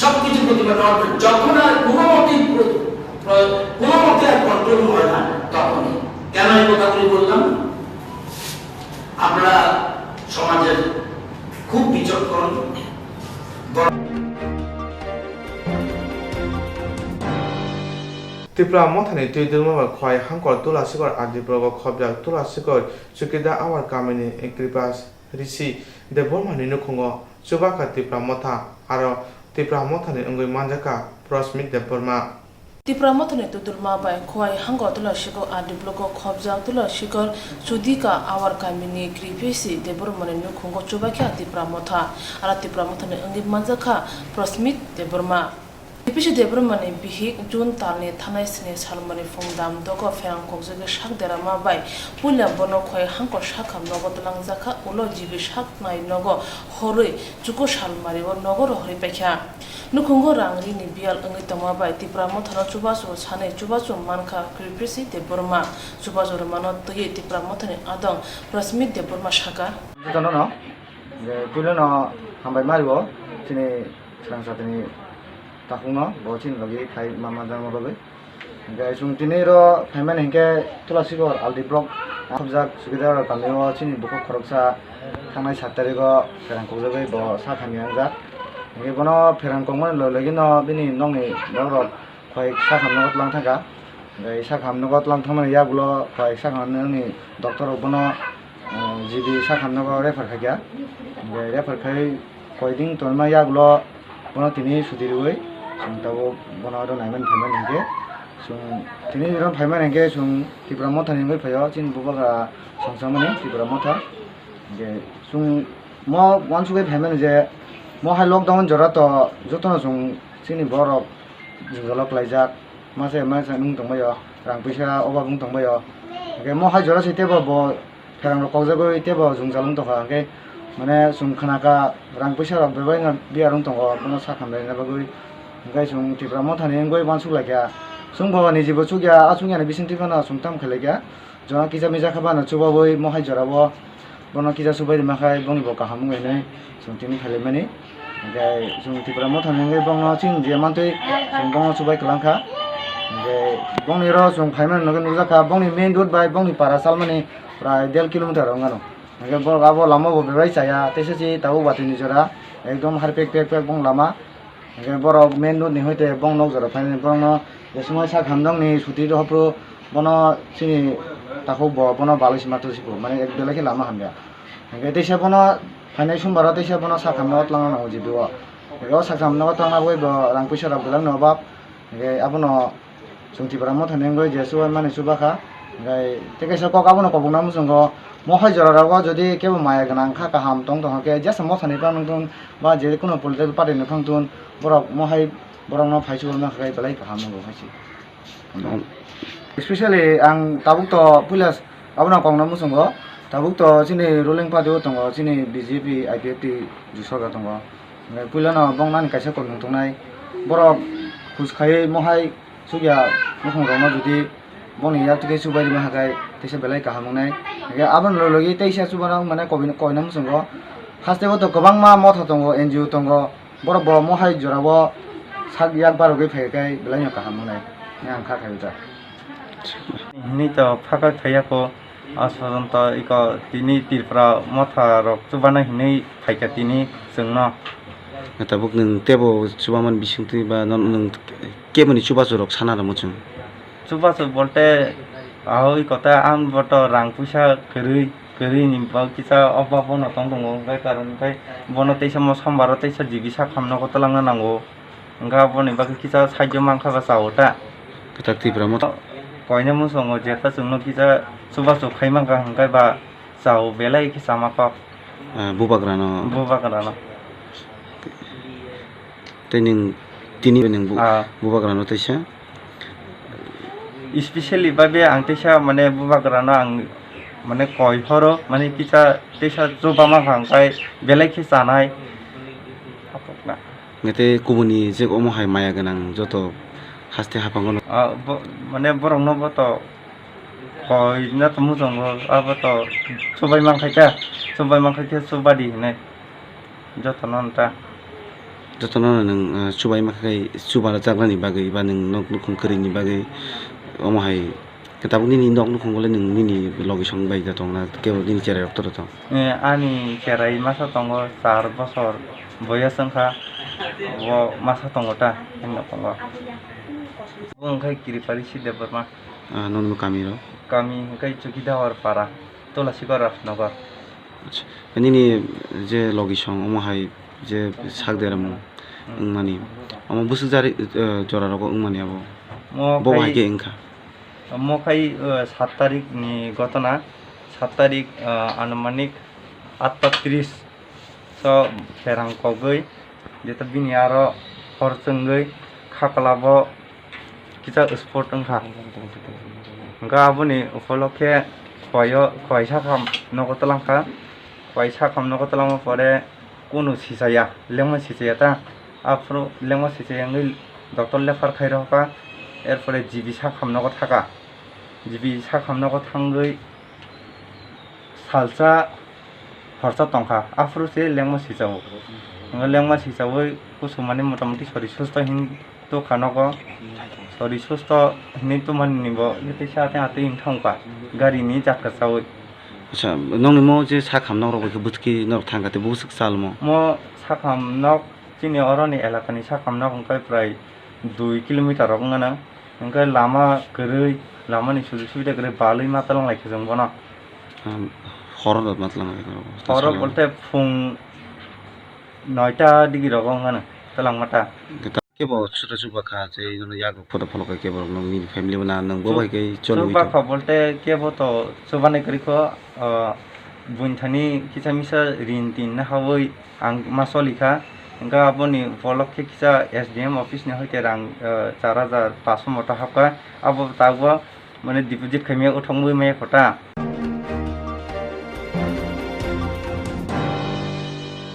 সবকিছু প্রতিবাদ করে, যখন আর কোনো মতেই প্র-, প্র-, কোনো মতে আর কন্ট্রোল হয় না, তখনই। কেন এই কথাগুলি বললাম? আমরা সমাজের খুব বিচক্ষণ। Tipra Mothani twi dwlma bai Khowai Hangkor Tulasikor R D block o khobjak Tulasikor Chukida Awar Kamini Kripa Rishi Debbarmani nukhungo chubakha Tipra Motha, aro Tipra Mothani wngwi manjakha Prosmit Debbarma. Tipra Mothani twi dwlma bai Khowai Hangkor Tulasikor R D block o khobjak Tulasikor Chudika Awar Kamini Kripisi Debbarmani nukhungo chubakha Tipra Motha, aro Tipra Mothani wngwi manjakha Prosmit Debbarma. Kripisi Debbarmani bihik June talni thanai sini salmani phung dam dogo pherang kokjagwi sak derama bai puila bono Khowai Hangkor sakham nogo twlangjakha, ulo G B saknai nogo horwi chuku salmari o nogo rohorwi paikha. Nukhungo rang rini biyal wngwi tongma bai Tipra Mothano chubachu sanwi chubachu mankha Kripisi Debbarma. Chubachu rwmano twiwi Tipra Mothani adong Prosmit Debbarma sakha. Jotono no, je puila no hambai mario chini swrangsa tini takhukno bo chini logi phai ma manjakma bagwi. Hingke chwng tini ro phaimani hingke Tulasikor R D block khobjak Chukidar kamio chini bukhuk khoroksa thangnai sat tarigo pherang kokjagwi bo sak hamya wngjak. Hingke bono pherang kokmani logi logi no bini nokni borok rok khoi sak hamno twlang thangkha. Hingke sak hamno twlang thangmani yagulo khoi sak hamnani doctor rok bono, eh, G B sak hamno refer khaikha. Hingke refer khai koiding tonma yagulo bono tini suti rwui chwng tabuk bono oro naimani phaimani hingke chwng tini oro phaimani hingke chwng Tipra Mothani wngwi phaio chini bubagra songchakmani Tipra Motha. Hingke chwng mo uansugwi phaimani je mo hai lockdown jora to jotono chwng chini borok jwngjalo klaijak masa masa wng tongbaio rang puisa obab wng tongbaio hingke mo hai jora se tebo bo pherang rok kokjagwi teibo jwngjal wng tongkha, hwnkhe mane chwng khna kha rang puisa rok bebak no biyar wng tongo, bono sak hamlaina bagwi. Hwnkhe chwng Tipra Mothani wngwi uansuk laikha, chwng bo niji bo chukya, a chukya ni bisingtwi phano chwng tamo khlai kha, jora kisa misa khe bono chubabwi mohai jora o bono kisa chubai rwma khai boni bo kaham wngwi hinwi chwng tini phailaimani. Hingke chwng Tipra Mothani wngwi bongno chini je mantwi chwng bongno chubai kwlangkha. Hingke bongni oro chwng phaimani nokhe nukjakha bongni main road bai bongni para salmani prai del kilometer wngkha no. Hingke borok abo lama bo bebak chaya teisa se tabuk watwi ni jora ekdom harpek pek pek bong lama. Hingke borok main road ni hoite bong nok jora phainani borokno je sumai sak hamjakni suti rw phuru bono chini takhuk bo bono balai se ma twi siko mane ek belai khe lama hamya. Hingke teisa bono phainai sombar o teisa bono sakhamno twlangna nango G B o. Hingke o sakhamno twlangna bagwi bo rang puisa rok belai no obab. Hingke abono chwng Tipra Mothani wngwi je chubaimani chubakha. Hingke tei kaisa kok abono kobokna muchungo mohai jora rogo jodi kebo maya gwnang kha kaham tong tongkha khe jesa Mothani phano wngthun ba je kuno political party ni phano wngthun borok mohai borokno phai chubaima khe belai kaham wngo hai se. Especially ang tabuk to puila abono kongna muchungo, tabuk to chini ruling party o tongo, chini B J P, I P F T jwk sorkar tongo. Hingke puilano bong nani kaisa kokmung tongnai, borok khus khaiwi mohai chukya mukhungrokno jodi bongni yak twi khe chubai rwma hakhai teisa belai kaham wngnai. Hingke abono logi teisa chubana mane koina muchungo, hasteo to kwbangma motha tongo, N G O tongo, borok bo mohai jorao sak yak barogwi phai khe belai no kaham wngnai, ang kha khai ta. Hini to phaka khaiya ko, aswrwng to iko tini Tripura motha rok chubana hinwi phaikha tini chwngno. Tabuk nwng tebo chubaman bisingtwi ba nwng keboni chubachu rok sana rwmo chwng? Chubachu bolte ahoi kota ang boto rang puisa kwrwi. Kwrwini bo kisa o ba bono tong tongo, hwnkhe karon hwnkhe bono teisa mo sombar o teisa G B sak hamno twlangna nango, hwnkhe aboni bagwi kisa side o mankha ba chao ta. Kwtal Tipra motha. Koina muchungo jeta chwngno kisa chubachu khai mankha hwnkhe ba chao belai khe chama kok. Ah, bubagrano. Bubagrano. Tei nwng tini nwng bu-, ah, bubagrano teisa? Especially bai be ang teisa mane bubagrano ang mane koi horo mane kisa teisa chuba ma phang kai belai khe chanai. Tei kubuni je omo hai maya gwnang joto haste haphango no. Ah, bo-, mane borokno bo to koi na to muchungo, abo to chubai man khai khe, chubai man khai khe chubadi hinwi jotono nta. Jotono nwng, ah, chubai man khai chuba jaknani bagwi ba nwng nok nukhung kwrwini bagwi omo hai Khe tabuk nini nok nukhungo le nwng nini logi song bai da tong na, kebo nini cherai rok toro tong? Eh, ani cherai masa tongo, char bosor boyos wngkha, bo masa tongo ta ani nokhungo. Bo wngkha Kiripari C Debbarma. Ah, nokni kami rok? Kami hwnkhe Chokidawar para, Tulasikor Rajnagar. Acha. Nini je logi song omo hai je sak deramo Hmm. wngmani, omo bwswk jari, eh, jora rogo wngmani abo? Mo Bo khai hai khe wngkha? Omo khai, uh, sat tarik ni gotona, sat tarik, uh, anumanik atta tris so pherang kogwi, jeta bini aro hor chwngwi khaklabo kisa spot wngkha. Hwnkhe aboni upolokhe khoyo, khoi sakham nogo twlangkha, khoi sakham nogo twlangma pore kunu sichaya, lengma sichaya ta, aphuru lengma sichaya wngwi doctor refer khai rohorkha, erpore G B sakham nogo thaka. G B sakham nogo thangwi salsa horsa tongkha, aphuru se lengma sichao. Hwnba lengma sichawi kusumani motamuti sori susto hin tongkha nogo. Sori susto hinwi tongmani bo tei sa ateng atwi wng thangkha gari ni jatka chawi. Acha, nokni mo je sakham nok rok bai khe bwskhe norok thangkha tei bwswk chalmo? Mo sakham nok chini oroni elakani sakham nok hwnkhe prai dui kilometer rok wngmano. Hwnkhe lama kwrwi, lamani sujuk subida kwrwi balwi ma twlang lai khe chwng bono. Um, horo da ma twlang lai khe. Horo bolte phung noita digi rogo wngmano twlangma ta. Kebo chuta chuba kha, tei nono yago photo pholo khe kebo rok nokni family bo na nwng bo Chu-, bai khe choli chuba kha bolte kebo to chubanai kwrwi kho, ah, buini thani kisa misa rin tin hawi ang ma choli kha. Hwnkhe aboni bolok khe kisa S D M office ni hoite rang, ah, char hajar paso mota hapkha. Abo tabuk mane deposit khaimaya uthongwi maya kho ta.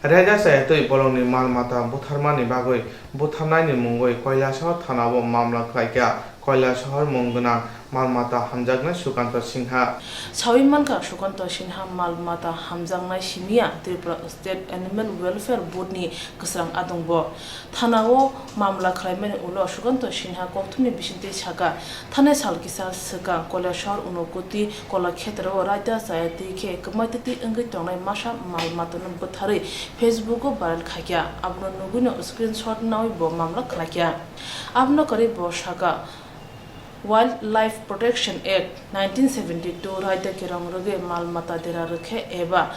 Raida chaya twi bolongni mal mata butharmani bagwi butharnaini mungwi Kailasahar thanao mamla khlaikha Kailasahar mung gwnang mal mata hamjaknai Sukanto Sinha. Sawi mankha Sukanto Sinha mal mata hamjaknai simiya Tripura State Animal Welfare Board ni kwsrang adongbo. Thanao mamla khlaimani ulo Sukanto Sinha kokthumni bisingtwi saka, thanai sal kisa swkang Kailasahar Unokoti Kolakhetrao raida chaya twi khe kwmaitwtwi wngwi tongnai masa mal matano bwtharwi Facebook o viral khaikha. Abono nugwino screenshot nawi bo mamla khlaikha. Abono kwrwi bo saka, Wildlife Protection Act nineteen seventy two raida kerong rwgwi mal mata dera rwkhe eba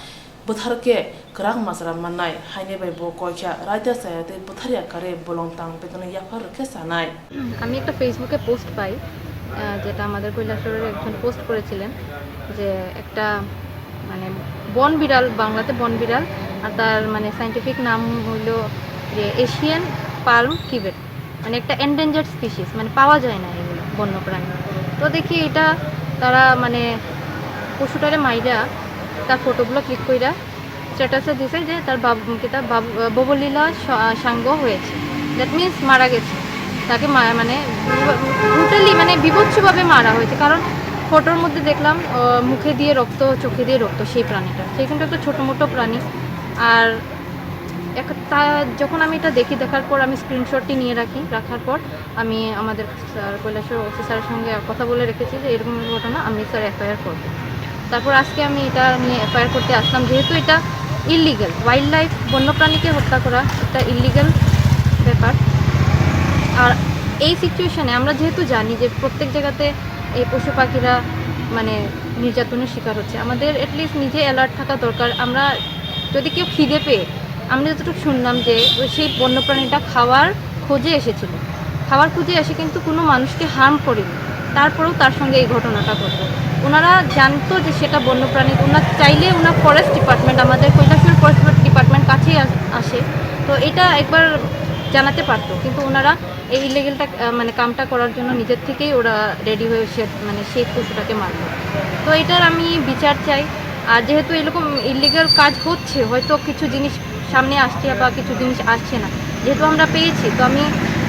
bwtharkhe kwrak majra mannai, haini bai bo koikha raida chaya tei bwtharya karwi bolong tang betonwi yaphar rwkhe chanai. আমি একটা ফেসবুকে পোস্ট পাই, আহ, যেটা আমাদের কৈলাসহরের একজন পোস্ট করেছিলেন, যে একটা মানে বন বিড়াল, বাংলাতে বন বিড়াল, আর তার মানে সায়েন্টিফিক নাম হইল যে এশিয়ান পালম কিবেট, মানে একটা এন্ডেঞ্জার্ড স্পিসিস, মানে পাওয়া যায় না এগুলো বন্যপ্রাণী। তো দেখি এটা তারা মানে পশুটারে মাইরা তার ফটোগুলো ক্লিক কইরা স্ট্যাটাসে দিছে যে তার বাব-, কি তার বাব-, ববলীলা স-, সাঙ্গ হয়েছে, দ্যাট মিন্স মারা গেছে। তাকে মা-, মানে ব্রুটালি, মানে বিভৎসভাবে মারা হয়েছে, কারণ ফটোর মধ্যে দেখলাম, আহ, মুখে দিয়ে রক্ত, চোখে দিয়ে রক্ত সেই প্রাণীটা। সে কিন্তু একটা ছোটো মোটো প্রাণী। আর এক-, তা-, যখন আমি এটা দেখি, দেখার পর আমি স্ক্রিনশটটি নিয়ে রাখি, রাখার পর আমি আমাদের স্যার কৈলাসহর ওসি স্যারের সঙ্গে কথা বলে রেখেছি যে এরকম ঘটনা আমি স্যার এফআইআর করবো। তারপর আজকে আমি এটা নিয়ে এফআইআর করতে আসলাম, যেহেতু এটা ইলিগ্যাল, ওয়াইল্ড লাইফ, বন্যপ্রাণীকে হত্যা করা একটা ইলিগ্যাল ব্যাপার। আর এই সিচুয়েশনে আমরা যেহেতু জানি যে প্রত্যেক জায়গাতে এই পশু পাখিরা মানে নির্যাতনের শিকার হচ্ছে, আমাদের অ্যাটলিস্ট নিজে অ্যালার্ট থাকা দরকার। আমরা যদি কেউ খিদে পেয়ে, আমরা যতটুকু শুনলাম যে ওই সেই বন্যপ্রাণীটা খাওয়ার খোঁজে এসেছিল, খাওয়ার খোঁজে এসে কিন্তু কোনো মানুষকে হার্ম করেনি, তারপরেও তার সঙ্গে এই ঘটনাটা ঘটলো। ওনারা জানতো যে সেটা বন্যপ্রাণী, ওনার চাইলে ওনার ফরেস্ট ডিপার্টমেন্ট, আমাদের কৈলাসহর ফরেস্ট ডিপার্টমেন্ট কাছেই আস-, আসে, তো এটা একবার জানাতে পারতো, কিন্তু ওনারা এই ইলিগেলটা, আহ, মানে কামটা করার জন্য নিজের থেকেই ওরা রেডি হয়ে সে, মানে সেই পশুটাকে মারলো। তো এটার আমি বিচার চাই। আর যেহেতু এরকম ইলিগেল কাজ হচ্ছে, হয়তো কিছু জিনিস সামনে আসছে বা কিছু জিনিস আসছে না, যেহেতু আমরা পেয়েছি, তো আমি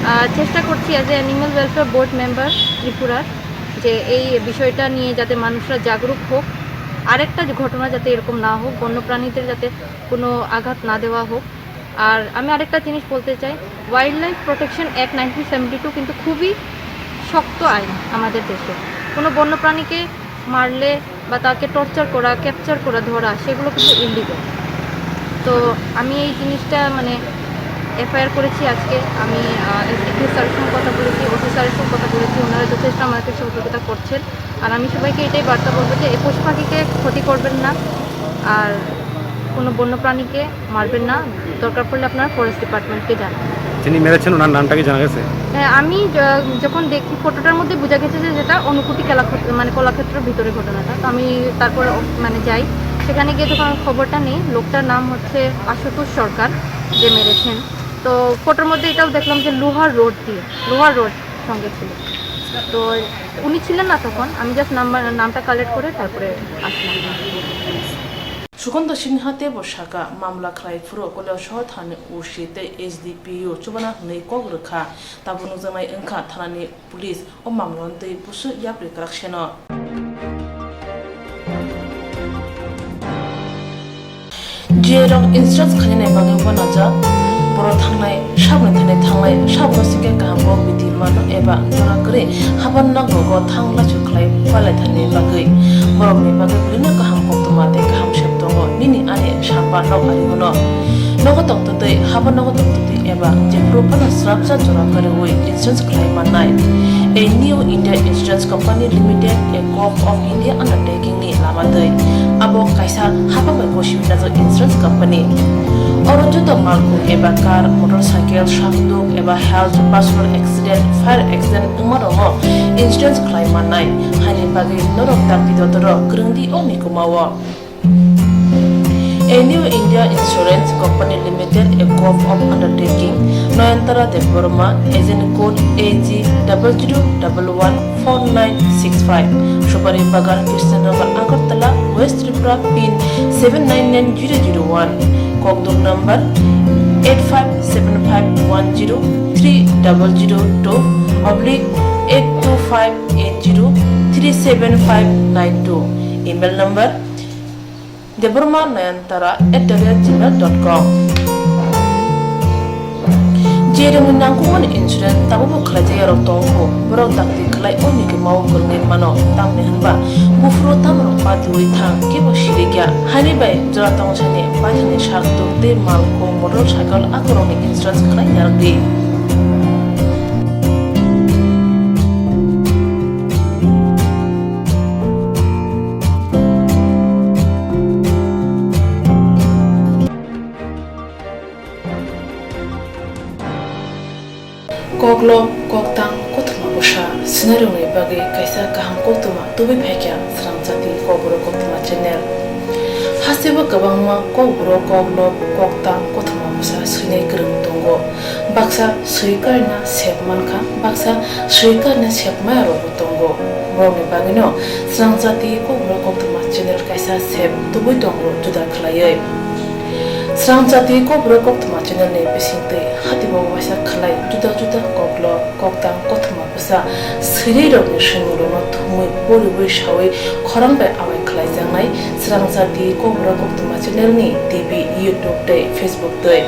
আহ, চেষ্টা করছি as a animal welfare board member ত্রিপুরার, যে এই বিষয়টা নিয়ে যাতে মানুষরা জাগরুক হোক, আরেকটা যে ঘটনা যাতে এরকম না হোক, বন্যপ্রাণীদের যাতে কোনো আঘাত না দেওয়া হোক। আর আমি আরেকটা জিনিস বলতে চাই, wild life protection act nineteen seventy two কিন্তু খুবই শক্ত আইন আমাদের দেশে। কোনো বন্যপ্রাণীকে মারলে বা তাকে টর্চার করা, ক্যাপচার করা, ধরা, সেগুলো কিন্তু ইলিগাল। তো আমি এই জিনিসটা, মানে, এফআইআর করেছি আজকে। আমি এসডিপিও স্যারের সঙ্গে কথা বলেছি, ওসি স্যারের সঙ্গে কথা বলেছি, ওনারা যথেষ্ট আমাকে সহযোগিতা করছেন। আর আমি সবাইকে এটাই বার্তা বলবো যে এই পশু পাখিকে ক্ষতি করবেন না, আর কোনো বন্য প্রাণীকে মারবেন না, দরকার পড়লে আপনারা ফরেস্ট ডিপার্টমেন্টকে জানান। যিনি মেরেছেন, ওনার নামটা কি জানা গেছে? হ্যাঁ, আমি য-, যখন দেখি ফটোটার মধ্যে বোঝা গেছে যে যেটা অনুকুটি কলাক্ষেত্র, মানে কলাক্ষেত্রের ভিতরে ঘটনাটা, তো আমি তারপরে অ-, মানে যাই, সেখানে গিয়ে যখন খবরটা নেই, লোকটার নাম হচ্ছে আশুতোষ সরকার, যে মেরেছেন। তো ফটোর মধ্যে এটাও দেখলাম যে লোহার রড দিয়ে, লোহার রড সঙ্গে ছিল। তো উনি ছিলেন না তখন, আমি জাস্ট নাম্বার, নামটা কালেক্ট করে তারপরে আসলাম। Sukanto Sinha teibo sakha, mamla khlai phuru Kailasahar thani O C tei S D P O chubana hwnwi kok rwkha. Tabuk nukjaknai wngkha thanani police o mamlao twi busu yapri kwrak seno. J rok insurance khainani bagwi uanajak, borok thangnai saboni thani thanglai saboni singkhe kaham kok bidi mano eba jora kwrwi haban nogo thang lachu khlai palaithani bagwi borokni bagwi belino kaham koktwma tei kaham sep tongo nini ani sampha nok ari uno. Nogo tongtwtwi haban nogo tongtwtwi eba jephuru phano srapsa jora kwrwi insurance khlai mannai. A New India Insurance Company Limited, a Corp of India undertaking ni lama twi. Abo kaisa hapang bai gosi wngjak insurance company. Oro joto malkhung eba car, motorcycle, sakduk eba health, personal accident, fire accident wngma rokno insurance khlai mannai. Haini bagwi norok dakti dotoro kwrwng di o mikuma o. A New India Insurance Company Limited, a Corp of Undertaking, Nayantara Debbarma, agent code A G double zero double one four nine six five, Supari Bagan, Krishnanagar, Agartala, West Tripura, pin seven nine nine zero zero one, kokduk number eight five seven five one zero three double zero two oblique eight two five eight zero three seven five nine two, email number debbarma nayantara at the rate gmail dot com. Jerokni nangkukmani insurance tabukbo khlaijak yarok tongo, borok dakti khlai o mikima o kwrwngwi mano, tamni hwnba buphuru tamrok patiwi thang kebo sirikya. Haini bai jora tongthani paithani sak tuk tei malkhung motorcycle akorokni insurance khlai narwkdi. Koklo, koktang, kothoma bwsa swinairokni bagwi kaisa kaham koktwma tubui phaikha Srang Jati Kokborok Koktwma channel. Hasteo kwbangma kokborok, koklo, koktang, kothoma bwsa swinai kwrwng tongo. Baksa swi karna sep mankha, baksa swi karna sep maya rokbo tongo. Borokni bagwino Srang Jati Kokborok Koktwma channel kaisa sep tubui tongo juda khlaiwi. Srang Jati Kokborok Koktwma channel ni bisingtwi hatibo waisa khlai juda juda koklo, koktang, kothoma bwsa swinai rokni swimung rokno thumwi poriwi sawi khorang bai awai khlaijaknai Srang Jati Kokborok Koktwma channel ni T V, YouTube tei Facebook twi.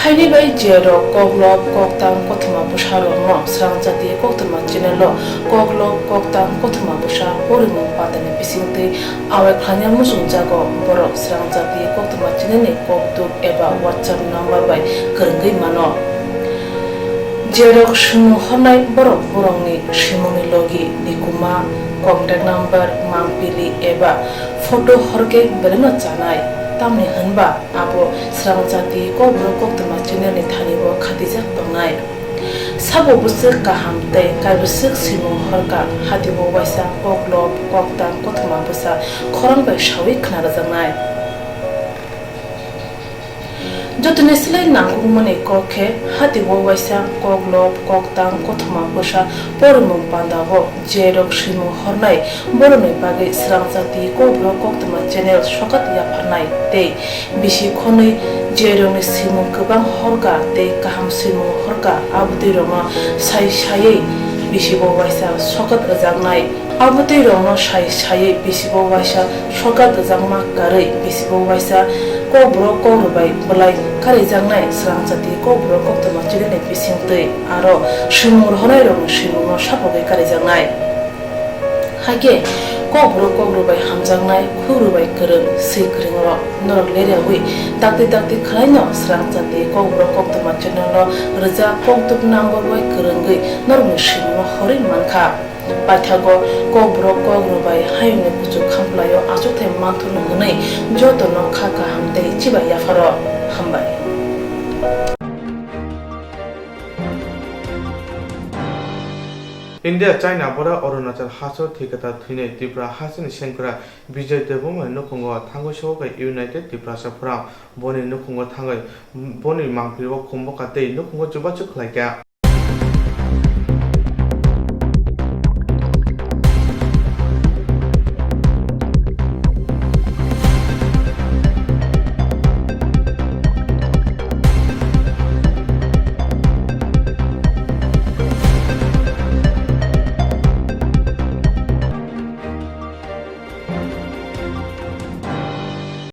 Haini bai je rok koklop, koktang, kothoma bwsa rokno Srang Jati Koktwma channel o koklop, koktang, kothoma bwsa porimung patani bisingtwi awai khlaina muchungjago borok Srang Jati Koktwma channel ni kokduk eba WhatsApp number bai kwrwngwi mano. Jerok swimung hornai borok borokni swimungni logi, nikuma, contact number, mangpili eba photo horkhe beleno chanai, tamni hwnba abo Srang Jati Kokborok Koktwma channel ni thani o khatijak tongnai. Sabo bwswk kaham tei kaibwswk swimung horkha, hatibo waisa koklop, koktang, kothoma bwsa khorang bai sawi khna rwjaknai. Jotoni slai nangkukmani kok khe, hatio waisa koklop, koktang, kothoma bwsa porimung pandao je rok swimung hornai, borokni bagwi Srangchati Kokborok Koktwma channel sokat yapharnai tei bisi khonwi je rokni swimung kwbang horka tei kaham swimung horka, abotwi rokno sai saiwi bisibo waisa sokat rwjaknai. Abotwi rokno sai saiwi bisibo waisa sokat rwjakma karwi bisibo waisa Kokborok Kokrwbai bwlai karijaknai Srangchati Kokborok Koktwma channel ni bisingtwi aro swimung rohornai rokni swimungno sapogwi karijaknai. Hakhe Kokborok Kokrwbai hamjaknai, Kokrwbai kwrwng, swi kwrwng rok norok leriawi dakti dakti khwlaino Srangchati Kokborok Koktwma channel no rwjak koktuk number bai kwrwngwi norokni swimungno horwi mankha. Paithago Kokborok Kokrwbai hayungni kuchuk khamplaio achukthai manthurno hwnwi jotono kha kaham tei chibai yapharo hambai. India China border Arunachal haso thwikata thwinai Tripura hasini sengkrak Bijoy Debbarma nukhungo thangwi sohorkha United Tiprasa Forum. Boni nukhungo thangwi boni mangpili o khumbuka tei nukhungo chubachu khlaikha.